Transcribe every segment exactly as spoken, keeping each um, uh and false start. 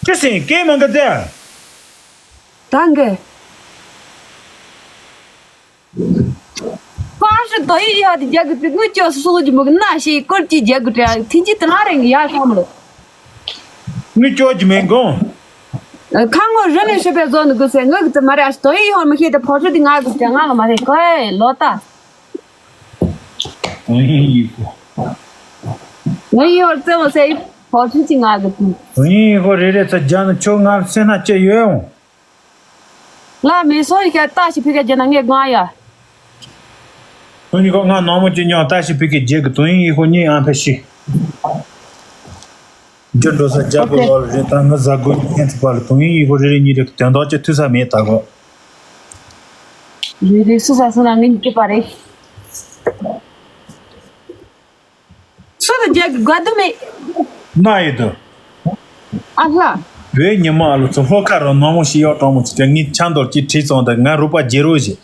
ཅི་ཟེར་སྐད་མང་གི་ཟེར། ད་འགའ། ཕར་ཞིག་དོ་ཡི་ཡ་དེ་རྒྱག་གི་དེ་དངུལ་སྐྱོ་སོ་སོ་གི་མོ་གི་ན་ཞིག་སྐོར་གྱི་རྒྱག་གི་དྲ་ཐིན་གྱི་དེ་ན་རེ་ཡ་ཤོ་མོ། དངུལ་སྐྱོ་གི་མེད་གོ། ཁ་ངོ་རི་ནས་ཤི་པའི་བཟོ་ནི་དགོས་ཟེར་ངོས་ཀྱི་དེ་མ་རེད། ཨ་ཞིག་དོ་ཡི་ཡ་མི་ཤེས་དེ་ཕོ་ཁྲི་དེ་ང་གི་དྲ་ང་ལ་མ་རེད་གོ་ཨེ་ལོ་ད། དོན་ཡིན་ཡིན་གོ། ངའི་ཡོར་ཙེ་མོ་སེ་ཕོ་ཁྲི་གི་ང་གི་དུ། དོན་ཡིན་ཡིན་གོ་རེ་རེ་ཚ་རྒྱ་ནི་ཁྱོད་ང་སེ་ན་ཅི་ཡོད་ཡོང་། ལ་མེ་སོ་ཡི་ཁ་ལྟ་ཞིག་ཕི་ཁ་རྒྱ་ན་ངས་དགོངས་ཡ། དོན་ཡིན་གོ་ང་ནང་མོ་ཅི་ཉོ་ལྟ་ཞིག་ཕི་ཁ་རྒྱ་གི་དོན་ཡིན་ཡིན་གོ་ཉིན་ཨང་ཕེ་ཤི། འགྱུར་འགྲོ་ས་རྒྱ་གོ་ལོ་རེ་ད་ང་ཟ་གོ་ཉན་ཚི་པ་ལ་དོན་ཡིན་ཡིན་གོ་རེ་རེ་གཉིས་རེ་དོན་དག་ཅི་ཐུ་ས་མེད་ད་གོ། རེ་རེ་སུ་ས་སུ་ན་ངས་ཉིད་པ་རེད། སུ་དང་རྒྱག་གི་དགའ་སྡུག་མེད། ན་ཡོད་དོ། ཨ་ལྷ། བོད་ཉི་མ་ཨ་ལོ་ཚོ་ལྷོ་ཁ་རུ་ནང་མོ་ཞིག་ཡོད་གྲོང་མོ་ཅིག་གི་ངའི་ཆང་དོར་གྱི་བྲིས་སོང་དང་ང་རུ་པ་རྒྱལ་རོ་ཞིག་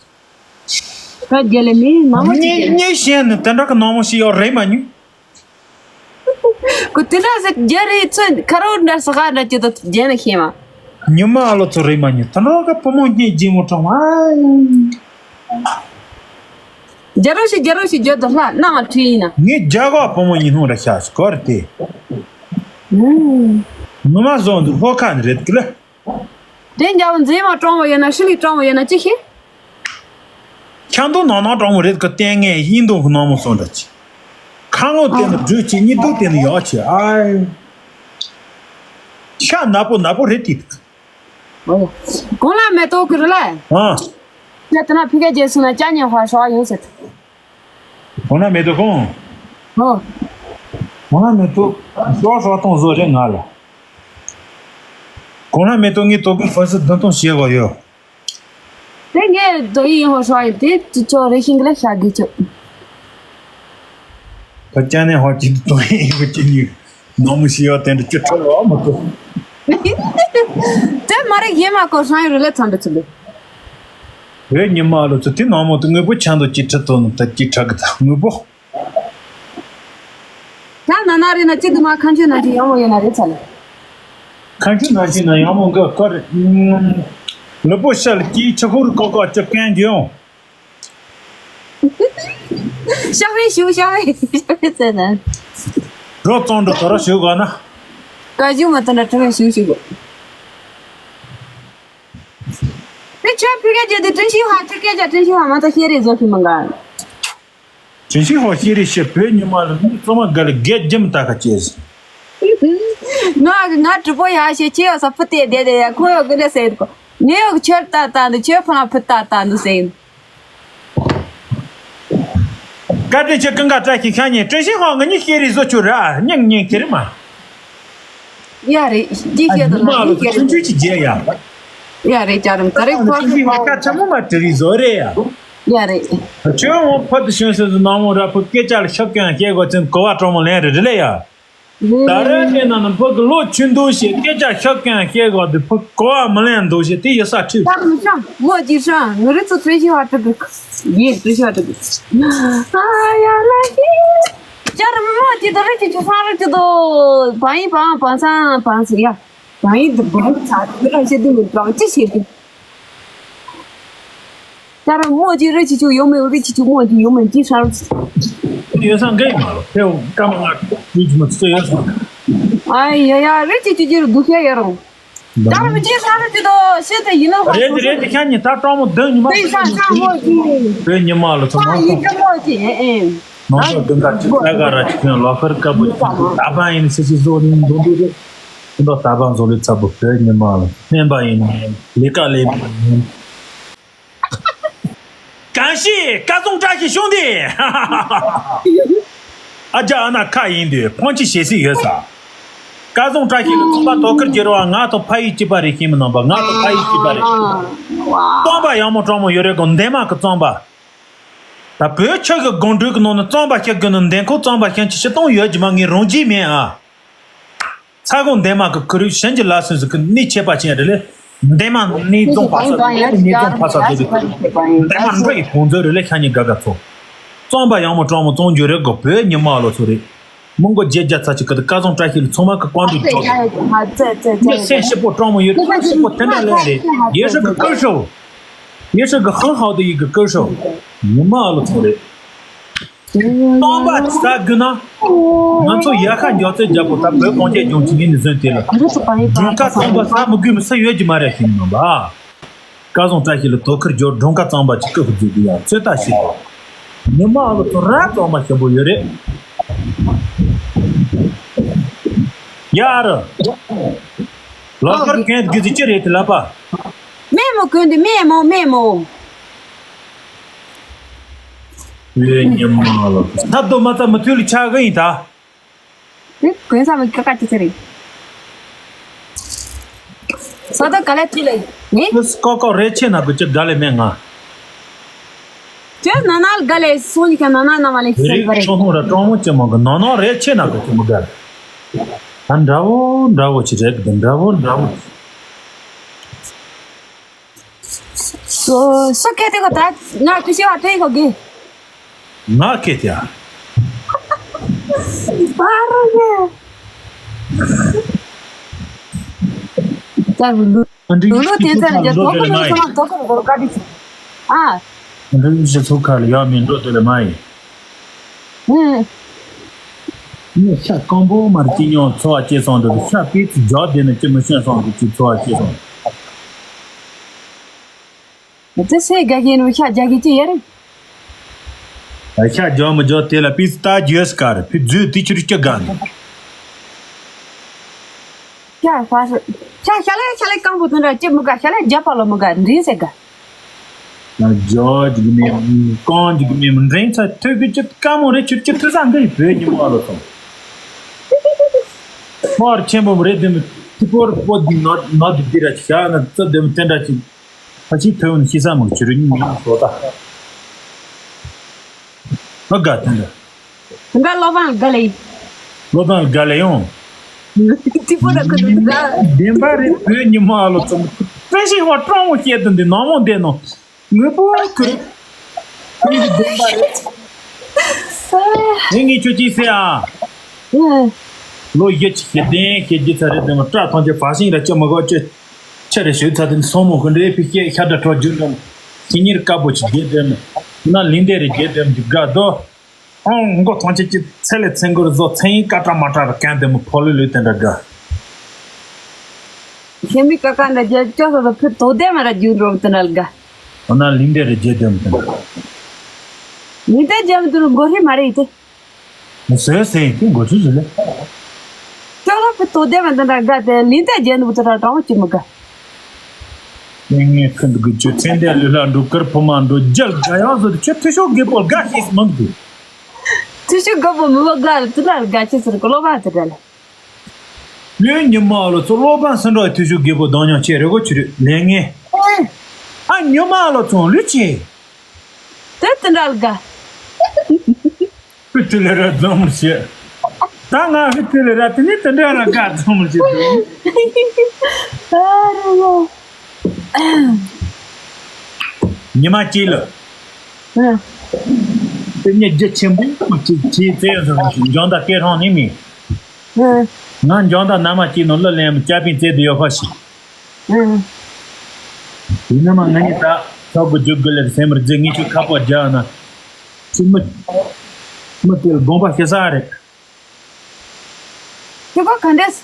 ད་རྒྱལ་ལེ་མིན་མ་མོ་ཅིག་གི་ངའི་ཤེས་ནི་དེ་འདྲ་གི་ནང་མོ་ཞིག་ཡོད་རེད་མ་ཉུ། ཁོ་དེ་འདྲ་ཟེར་རྒྱལ་རེད་ཚོད་ཁ་རོ་འདྲ་ས་ག་འདྲ་ཅི་དོ་རྒྱལ་ན་ཤེས་མ། ཉི་མ་ཨ་ལོ་ཚོ་རེད་མ་ཉུ་དེ་འདྲ་གི་བུ་མོ་སྙིང་རྗེ་མོ་གྲོང་མ། རྒྱ་རོ་ཞིག་རྒྱ་རོ་ཞིག་རྒྱ་དོ་ལྷ་ནང་ཁྲི་ཡིན་ན། ངས་རྒྱ་གོ་བུ་མོ་ཉི་ཧོང་ར་ཤ་ཞིག་གོ་རེ་དེ། ངོ་མ་བཟོ་འདུག་ཧོ་ཁ་ནི་རེད་ཀི་ལ། དེ་རྒྱ་བོ་མཛེས་མ་གྲོང་བོ་ཡོད་ན་ཧྲི་ལི་གྲོང་བོ་ཡོད་ན་ཅི་ཤེས། ཁྱང་དུ་ནང་ནང་གྲོང་བོ་རེད་ཀི་ལྟས་ངན་ཡིན་འདུག་གི་ནང་མོ་སོང་འདྲ་ཅི། ཁ་ངོ་བལྟས་ན་སྦྲུལ་ཅི་གཉིད་དུ་བལྟས་ན་ཡག་ཅི་ཨའི། ཤ་ནག་པོ་ནག་པོ་རེད་དེ། གོང་ལ་མེ་ཏོག་གི་རེད་ལ། ཨ། ཡ་དེ་ན་ཕི་ཀ་རྒྱལ་སོང་ན་ཅ་ཉེ་ཧོ་ཧྲོ་ཡོང་ཟེར། གོང་ལ་མེ་ཏོག་གོང་། ཧོ། གོང་ལ་མེ་ཏོག་ཧྲོ་ཧྲོ་གཏོང་བཟོ་རེད་ང་ལ། གོང་ལ་མེ་ཏོག་ངའི་ཏོག་གི་ཧྥ་སི་བདུན་སྟོང་བྱེད་དགོས་ཡོད། དེ་ངས་དོ་ཡིན་ཧོ་ཧྲོ་ཡིན་དེ་ཅི་ཆོ་རེ་ཤིང་གི་ལ་ཤ་གི་ཆོ། ད་ཅ་ནེ་ཧོ་ཅི་དོ་ཡིན་ཧོ་ཅི་ཉི། ནོར་མོ་ཞིག་ཡོད་དེ་འདྲ་ཅི་ཁྲོ་བ་མ་ཐུབ། དེ་མ་རེད་ཡེ་མ་ཀོ་ཧྲང་ཡོད་རེད་ལ་ཚང་འདྲ་ཚུལ་ལེ། བོད་ཉི་མ་ལོ་ཚོ་དེ་ནོར་མོ་དེ་དངོས་པོ་ཆང་དུ་ཅི་ཁྲི་ཐོན་ནོ་ད་ཅི་ཁྲ་གི་ད་དངོས་པོ། ད་ན་ན་རེད་ན་ཅི་དུ་མ་ཁ་མཆུ་ན་ཅི་ཡོང་བ་ཡོད་ན་རེད་ཚ་ལེ། ཁ་མཆུ་ན་ཅི་ན་ཡོང་མོ་འགའ་ཁོ་རེད། ལུས་པོ་ཤ་ལ་ཅི་ཆུ་ཧུར་ཀོ་ཀོ་ཅི་སྐད་འགྱོ་ཡོང་། ཤ་བའི་ཞུ་ཤ་བའི་ཤ་བའི་ཟེར་ན། རོ་བཙོང་འགྲོ་དོ་ར་ཞུ་དགོས་ན། བཀའ་བཞུགས་མ་ཐོན་ན་ཁྲི་བའི་ཞུ་ཞུ་དགོས། དེ་ཁྱོད་ཕི་ཀ་རྒྱལ་དེ་ཀྲིན་ཤིང་ཧ་ཁྲི་སྐད་ཆ་ཀྲིན་ཤིང་ཧ་མ་ཐོ་ཤེས་རེ་བཟོ་ཤི་མ་འགའ། ཀྲིན་ཤིང་ཧ་ཤེས་རེ་ཤེས་བོད་ཉི་མ་ལ་ནི་ཙོ་མ་དགའ་ལ་རྒྱལ་རྒྱམ་ད་ཁ་ཅེས། ང་ང་གྲུ་པོ་ཡ་ཤེས་ཁྱེད་ཡོད་ས་ཕུ་ཏེ་བསྡད་དེ་ཡ་ཁོ་ཡོད་གི་ལ་ཟེར་གོ། ངས་ཡོད་ཁྱོད་ལྟ་ལྟ་འདུག་ཁྱོད་ཕ་ལ་ཕུ་ལྟ་ལྟ་འདུག་ཟེར། བཀའ་དྲིན་ཆེ་ཀུན་དགའ་བཀྲ་ཤིས་ཤ་ཉེ་ཀྲིན་ཤིང་ཧོ་ང་གཉིས་ཤེས་རེ་བཟོ་ཆོག་ར་སྙིང་ཉེ་ཁྱེར་མ། ཡ་རེད་ཅི་ཤེས་དང་ལ་ཉིན་ཤེས་རེད། ཅི་བྱེད་ཡ། ཡ་རེད་ཅག་རམ་ད་རེས་ཁོ་ཀྲིན་ཤིང་ཧོ་ཀ་ཆ་མོ་མ་དྲི་རེ་བཟོ་རེ་ཡ། ཡ་རེད། ཁྱོད་འོ་ཕ་དུ་ཤོན་སོན་སུ་ནང་མོ་ར་ཕུ་སྐད་ཆ་ལ་ཤོབ་ཀྱང་སྐད་གོ་ཚན་གོ་བ་གྲོང་མོ་ལེན་རེ་རེ་ལེ་ཡ། ད་རེས་དེ་ན་ནི་ཕུ་གི་ལོ་ཆུན་དུ་ཞེས་སྐད་ཆ་ཤོབ་ཀྱང་སྐད་གོ་དེ་ཕུ་གོ་བ་མི་ལེན་འདུག་ཞེས་དེ་ཡི་ས་ཁྲིད། ད་མི་ཤང་མོ་ཅི་ཤང་ངུ་རི་ཚོ་ཚོས་ཤི་བ་དྲུག་གི་ཡིན་ཚོས་ཤི་བ་དྲུག་གི་ཨ་ཡ་ལ་ཤི། ཅར་མོ་ཅི་དོ་རི་ཅི་ཆུ་ཧྲང་རི་ཅི་དོ་བང་ཡི་བང་བང་སང་བང་སི་ཡ་བང་ཡི་དུ་བང་ཚ་དུ་ར་ཤི་དུ་མི་བང་ཅི་ཤི་དུ། ད་ར་མོ་ཅི་རི་ཅི་ཆུ་ཡོ་མེ་རི་ཅི་ཆུ་མོ་ཅི་ཡོ་མེ་ཅི་ཧྲ་རུ། ཡོ་སང་གེ་མ་ལོ་ཕེ་ཀ་མ་ང་རི་ཅི་མ་ཚོ་ཡོ་སང་། ཨ་ཡ་ཡ་རི་ཅི་ཆུ་ཅི་རུ་དུ་ཁེ་ཡ་རུ། ད་ར་མི་ཅི་ཧྲ་རུ་ཅི་དོ་ཤེ་ཏེ་ཡིན་ནོ་ཧ་རེད་རེད་ཁྱ་ཉི་ད་ཀྲོང་མོ་དུ་ཉི་མ་ཚོ་ཤ་ཤ་མོ་ཅི། བོད་ཉི་མ་ལོ་ཚོ་ཨ་མང་ཡི་ཚོ་ཀ་མོ་ཅི་ཨེ་ཨེ། ནང་ཚོ་དུ་འགའ་ཅི་ཨ་ག་ར་ཅི་ཁྱོད་ལོ་ཁར་ཀ་བུ་ད་པ་ཡིན་སི་སི་ཟོ་ནི་འདུག་འདུག་རེད། ད་པ་ཟོ་ལི་ཚ་བུ་བོད་ཉི་མ་ལོ་སྨན་པ་ཡིན་ལི་ཀ་ལེ་ཡིན། གང་ཞིག་སྐལ་བཟང་བཀྲ་ཤིས་ཤོང་དེ། ཨ་ཅག་ཨ་ན་ཁ་ཡིན་དུས་ཕོན་ཆེ་ཞེ་སྲིད་ཡོད་ས། སྐལ་བཟང་བཀྲ་ཤིས་ལ་ཚོང་པ་དོ་ཁུར་རྒྱལ་བ་ང་དང་ཕ་ཡུལ་གཅིག་པ་རེད་ཤེས་མི་ནང་པ་ང་དང་ཕ་ཡུལ་གཅིག་པ་རེད། རྩོམ་པ་ཡག་མོ་གྲོགས་མོ་ཡོད་རེད་གོ་འདན་མ་གི་རྩོམ་པ། ད་བོད་ཆོས་ཀྱི་སྒོམ་སྒྲུབ་ཀྱི་ནང་ནས་རྩོམ་པ་ཤེས་དགོས་ནི་འདན་ཁོ་རྩོམ་པ་ཤེས་ཀྱི་ཤི་སྟོང་ཡོད་ཀྱི་མ་ངས་རང་རྒྱུས་མེད་ཨ། ཚ་གོང་འདན་མ་གི་ཁུ་རུ་གཞན་གྱི་ལ་སོན་སུ་ཁུ་ནི་ཆད་པ་ཆེན་རེ་ལེ། འདན་མ་ནི་རྫོང་ཕ་ས་དུ་ནི་རྫོང་ཕ་ས་དུ་རེ་ཁུ་འདན་མ་འགྲོ་ཡི་ཁོང་ཚོ་རེ་ལེ་ཤ་ཉི་དགའ་དགའ་ཚོ། རྩོམ་པ་ཡག་མོ་གྲོགས་མོ་རྩོམ་རྒྱུ་རེ་གོ་བོད་ཉི་མ་ལོ་ཚོ་རེ། མི་མགོ་བརྒྱད་བརྒྱ་ཚ་ཅིག་གི་སྐལ་བཟང་བཀྲ་ཤིས་ལ་ཚང་མ་གི་བཀའ་འདྲི་བཅོལ། ངས་སེམས་སྐྱིད་པོ་སྤྲང་མོ་ཡོད། སེམས་སྐྱིད་པོ་དེ་འདྲ་ལས་རེད། 也是个歌手，也是个很好的一个歌手。 ཉི་མ་ཨ་ལོ་ཚོ་རེད། སྟོང་པ་ཟ་དགོས་ན། ང་ཚོ་ཡར་ཁ་མགྱོགས་ཚད་རྒྱབ་པོ་ད་བོད་གངས་ཅན་ལྗོངས་ཀྱི་ངས་ནི་ཟོན་དེ་ལ། སྒྲུང་ཁ་སྟོང་པ་ཟ་མི་དགོས་མི་ས་ཡོད་ཀྱི་མ་རེད་ཤིང་ནང་པ། སྐལ་བཟང་བཀྲ་ཤིས་ལ་དོ་ཁུར་རྒྱོབ། སྒྲུང་ཁ་གཙང་པ་ཅིག་སྐུ་ཁུ་རྫུས་དུ་ཡང་ཚོད་ལྟ་ཞིག་དང་། ཉི་མ་ཨ་ལོ་ཚོ་ར་གཙང་མ་ཞིམ་པོ་ཡོད་རེད། ཡ་ར། ལག་པར་གན་དགེ་ཚིག་ཅི་རེད་དེ་ལབ་པ། སྨན་མོ་གོན་དུས་སྨན་མོ་སྨན་མོ། ཡོད་ཉི་མ་ལ་ཐབས་དོ་མ་ཚ་མི་ཐུལ་ལ་ཆགས་གི་ཡིན་ད། དེ་གོན་ས་མི་ཀ་ཀ་ཅི་ཅི་རེད། ས་ད་ག་ལེ་ཐུལ་ལེ་ནི། ཀོ་ཀོ་རེ་ཆེ་ན་གི་ཅི་དགའ་ལེ་མེད་ང་། ཁྱོད་ནང་ན་དགའ་ལེ་སོང་ཡི་ཁ་ནང་ན་ནང་མ་ལེ་ཤི་རིག་བ་རེད། ཆོ་ཧོང་ར་ཀྲོང་མོ་ཅི་མང་གི་ནང་ན་རེ་ཆེ་ན་གི་ཅི་མི་དགའ། ད་འདྲ་བོ་འདྲ་བོ་ཅི་རེད་གི་འདྲ་བོ་འདྲ་བོ། སོ་སོ་སྐད་དེ་ག་ད་ང་ཁུ་ཤེས་བ་ཐོས་གོ་གི། ང་སྐད་དེ་ཨ། པ་ར་གི། ད་ལུ་ལུ་ལུ་དེ་ཚར་རྒྱ་ཐོག་གི་ལུ་ཚོ་ཐོག་གི་ལུ་ཀ་དི་ཨ། འདི་ཞིག་ཚུགས་ཁ་ལ་ཡག་མིན་འགྲོ་དེ་ལ་མ་ཡིན། ཨུ། ངས་ཤ་སྐམ་པོ་མར་ཅི་ཉོ་འཚོ་བ་སྐྱེལ་སོང་འདུག་ཤ་པིས་ཙི་རྒྱག་བསྡད་ན་ཅི་མི་ཤེས་སོང་འདུག་ཅི་འཚོ་བ་སྐྱེལ་སོང་། དེ་སེ་དགའ་གི་ནུ་ཤ་རྒྱག་གི་ཅི་ཡེ་རེད། ཤ་རྒྱག་མི་རྒྱག་དེ་ལ་པིས་ཙི་ད་རྒྱུས་གར་ཕི་རྫུས་དེ་ཕྱིར་སྐྱི་དགའ་ནི། ཤ་ཤ་ཤ་ཤ་ལེ་ཤ་ལེ་སྐམ་པོ་དེ་འདྲ་ཅི་མི་དགའ་ཤ་ལེ་རྒྱབ་པ་ལ་མི་དགའ་འདྲིན་སེ་དགའ། ཇོ་ཇི་གི་མེ་གང་ཇི་གི་མེ་མི་འདྲེན་ཚ་ཐོས་གི་ཅི་དཀའ་མོ་རེད་ཁྱོད་ཅི་ཐུ་ས་འདི་བོད་ཉི་མ་ལོ་སོང་། ཕོར་ཆེན་པོ་རེད་དེ་མི་ཐི་ཕོར་པོ་འདི་ནོ་ནོ་འདི་འདི་ར་ཆ་ན་ཙ་དེ་མི་དེ་འདྲ་ཅི་ཕ་ཆི་ཐོས་ནི་ཤི་ས་མང་ཆུ་རུ་ཉི་མ་སོ་ད། ཨ་དགའ་དེ་འདྲ། ང་སློབ་དཔོན་དགའ་ལེ། སློབ་དཔོན་དགའ་ལེ་ཡོང་། ཏི་ཕོ་ལ་ཁུ་དུ་དགའ། བདེན་པ་རེད་བོད་ཉི་མ་ཨ་ལོ་ཚོ། བཀྲ་ཤིས་ཧོ་ཀྲོང་མོ་བཤད་དུ་འདི་ནང་མོ་འདི་ནོ། ངུ་པོ་ཁུ། ཁུ་ཡི་བདེན་པ་རེད། ངས་ངས་ཁྱོད་ཅི་ཟེར་ཨ། ལོ་བཞི་ཅིག་ཞེ་བདེན་ཞེ་རྒྱུ་ཚ་རེད་དེ་མོ་སྐྲ་ཐང་ཆེ་ཕ་ཤིང་ར་ཅི་མ་གོ་ཅི། ཆ་རེ་ཞུ་ཚ་དེ་སོང་མོ་ཁུ་འདྲེ་ཕི་སྐད་ཤ་འདྲ་གྲོ་རྒྱུ་འདྲ་མོ། ཁྱི་གཉེར་དཀར་པོ་ཅིག་རྒྱས་དེ་མོ། ན་ལིང་དེ་རེ་རྒྱས་དེ་མོ་ཅིག་དགའ་དོ། ཨང་མགོ་ཐང་ཆེ་ཅི་ཚེ་ལས་ཚེ་མགོར་བཟོ་ཚེ་ཡིན་ཀ་ཏྲ་མ་ཏྲ་ར་གན་དེ་མོ་ཕོ་ལུ་ལུ་དེ་འདྲ་དགའ། ཁྱེད་མི་ཀ་ཀ་འདྲ་རྒྱལ་སྐྱོ་ས་ས་ཕུ་དོ་དེ་མ་ར་རྒྱུ་འགྲོ་དེ་འདྲ་དགའ། འོ་ན་ལིང་དེ་རེ་རྒྱས་དེ་མོ་དེ་འདྲ། ལིང་དེ་རྒྱ་མི་དུ་རུ་མགོ་ཧྲི་མ་རེད་དེ། ཟོས་ཟེར་ཡིན་དེ་མགོ་ཚུལ་ཟེར་ལེ། ཅོག་ལ་ཕུ་དོ་དེ་མ་དེ་འདྲ་དགའ་དེ་ལིང་དེ་རྒྱ་འདུག་དེ་འདྲ་གྲང་བ་ཅི་མི་དགའ། ངས་ངས་ཁུ་འདུག་གི་ཅོ་ཚན་དེ་ལུས་ལ་འགྲོ་ཀར་ཕོ་མ་འགྲོ་རྒྱལ་དགའ་ཡག་བཟོ་དེ་ཁྱོད་ཐུ་ཤོ་རྒད་པོ་དགའ་ཤེས་མང་གི། ཐུ་ཤོ་རྒད་པོ་མི་བ་དགའ་རེད་དེ་འདྲ་དགའ་ཆེ་ཟེར་གི་ལོ་བ་དེ་འདྲ་ལ། ལུས་ཉི་མ་ལོ་ཚོ་ལོ་བ་སུ་འགྲོ་ཐུ་ཤོ་རྒད་པོ་གདོང་ཉང་ཆེ་རེ་གོ་ཆུ་རེ་ལས་ངན། ཨ་ཉི་མ་ལོ་ཚོ་ལུས་ཆེ། དེ་དེ་འདྲ་དགའ། ཁུ་ཐི་ལེ་ར་རྫོང་མི་ཤེས། ད་ང་ཁུ་ཐི་ལེ་ར་དེ་ནི་དེ་འདྲ་ར་དགའ་རྫོང་མི་ཤེས་དུ། ཉི་མ་གཅིག་ལ། དེ་ནས་རྒྱུ་ཆེན་པོ་གཅིག་གིས་བཙལ་ཡོང་ཟེར་བ་ཞིག་འཇང་ད་སྐད་རང་ནི་མིན། ང་འཇང་ད་ན་མ་གཅིག་ནང་ལ་ལེན་ཅ་པིན་བཙལ་དུ་ཡོད་ཁ་ཞིག་ཡིན་ན་མ་ང་ནི་ད་ཚོགས་ཀྱི་རྒྱུ་དགུ་ལེར་སེམས་རྫས་ངེས་ཤུགས་ཁ་པོ་རྒྱག་ན། ཅི་མི། མི་དེ་ལ་དགོངས་པ་ཞེ་ས་རེད། ཁྱོད་ཀ་ག་འདྲས།